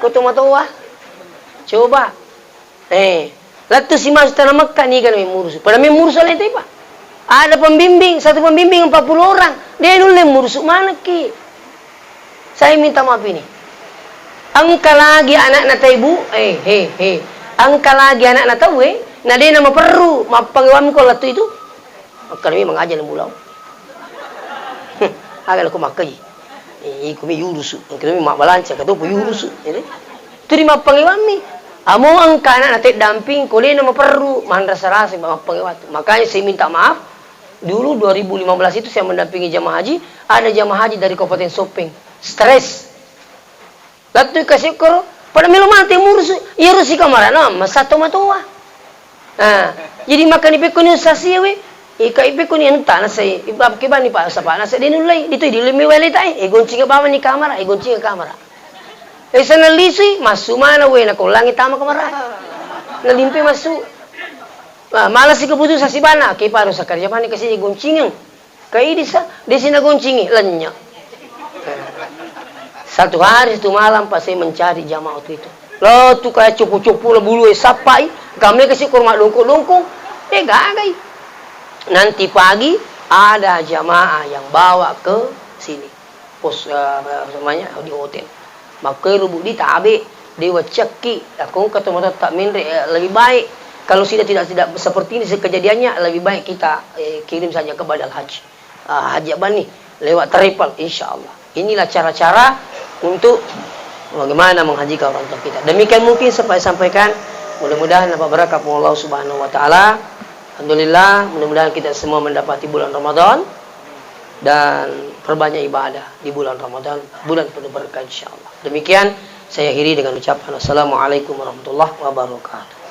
Ko tomatoa. Coba. Eh, lettu si masuk tanah Mekka, niga na murusu. Pada me murusu alai tepa. Ada pembimbing, satu pembimbing empat puluh orang. De nulle murusu manekki. Saya minta maaf ini. Engka lagi anakna tau, Bu. Eh, he, he. Engka lagi anakna tau, eh. Na de na maperru, mappangewammi ko lettu itu. Makkeda memang aja na mulau. Aga lako makkaji. Eh, iko mi yurusu. Engka mi mabbalanca, katopo yurusu. Jadi, tu di mappangewammi. Amo engka anak nate damping, ko de na maperru, manrasa-rasa mappangewatu. Makanya saya minta maaf, dulu dua ribu lima belas itu saya mendampingi jamaah haji, ada jamaah haji dari Kabupaten Sopeng. Stres. Lettu kasi koro, pada melo mate murusu, iya rusi kamarana, masa tomatoa. Nah, jadi makkani pekkoni sasiwe, ika ipekkoni anu tana sai, ibab kebani pa sapa na sai de nullei, itu di lemme wale tae, e goncinga bawani kamara, e goncinga kamara. E sana lisui, massu mana we na kollangi tama kamara. Na limpe massu. Nah, malasi keputusan sibana, ke paru sakarja mani kasi goncingeng. Kaidi sa, de sina goncingi, lenya. Satu hari, satu malam, pas saya mencari jamaah waktu itu. Lo tu kayak cupu-cupu lo bulu e sappai, kami kasi kurma dongko-dongko, eh gagai. Nanti pagi ada jamaah yang bawa ke sini. Pos, eh, namanya di hotel. Makkero budi tabe, de waccakki, akko engka tomatoatta menre, eh, lebih baik kalau sudah tidak, tidak seperti ini kejadiannya, lebih baik kita, eh, kirim saja ke Badal Haji. Ah, Haji Abani lewat travel, insya Allah. Inilah cara-cara untuk bagaimana menghajikan orang tua kita. Demikian mungkin sempat saya sampaikan. Mudah-mudahan dapat berkah Allah Subhanahu wa Ta'ala. Alhamdulillah, mudah-mudahan kita semua mendapati bulan Ramadan dan perbanyak ibadah di bulan Ramadan, bulan penuh berkah, insya Allah. Demikian saya akhiri dengan ucapan assalamualaikum warahmatullahi wabarakatuh.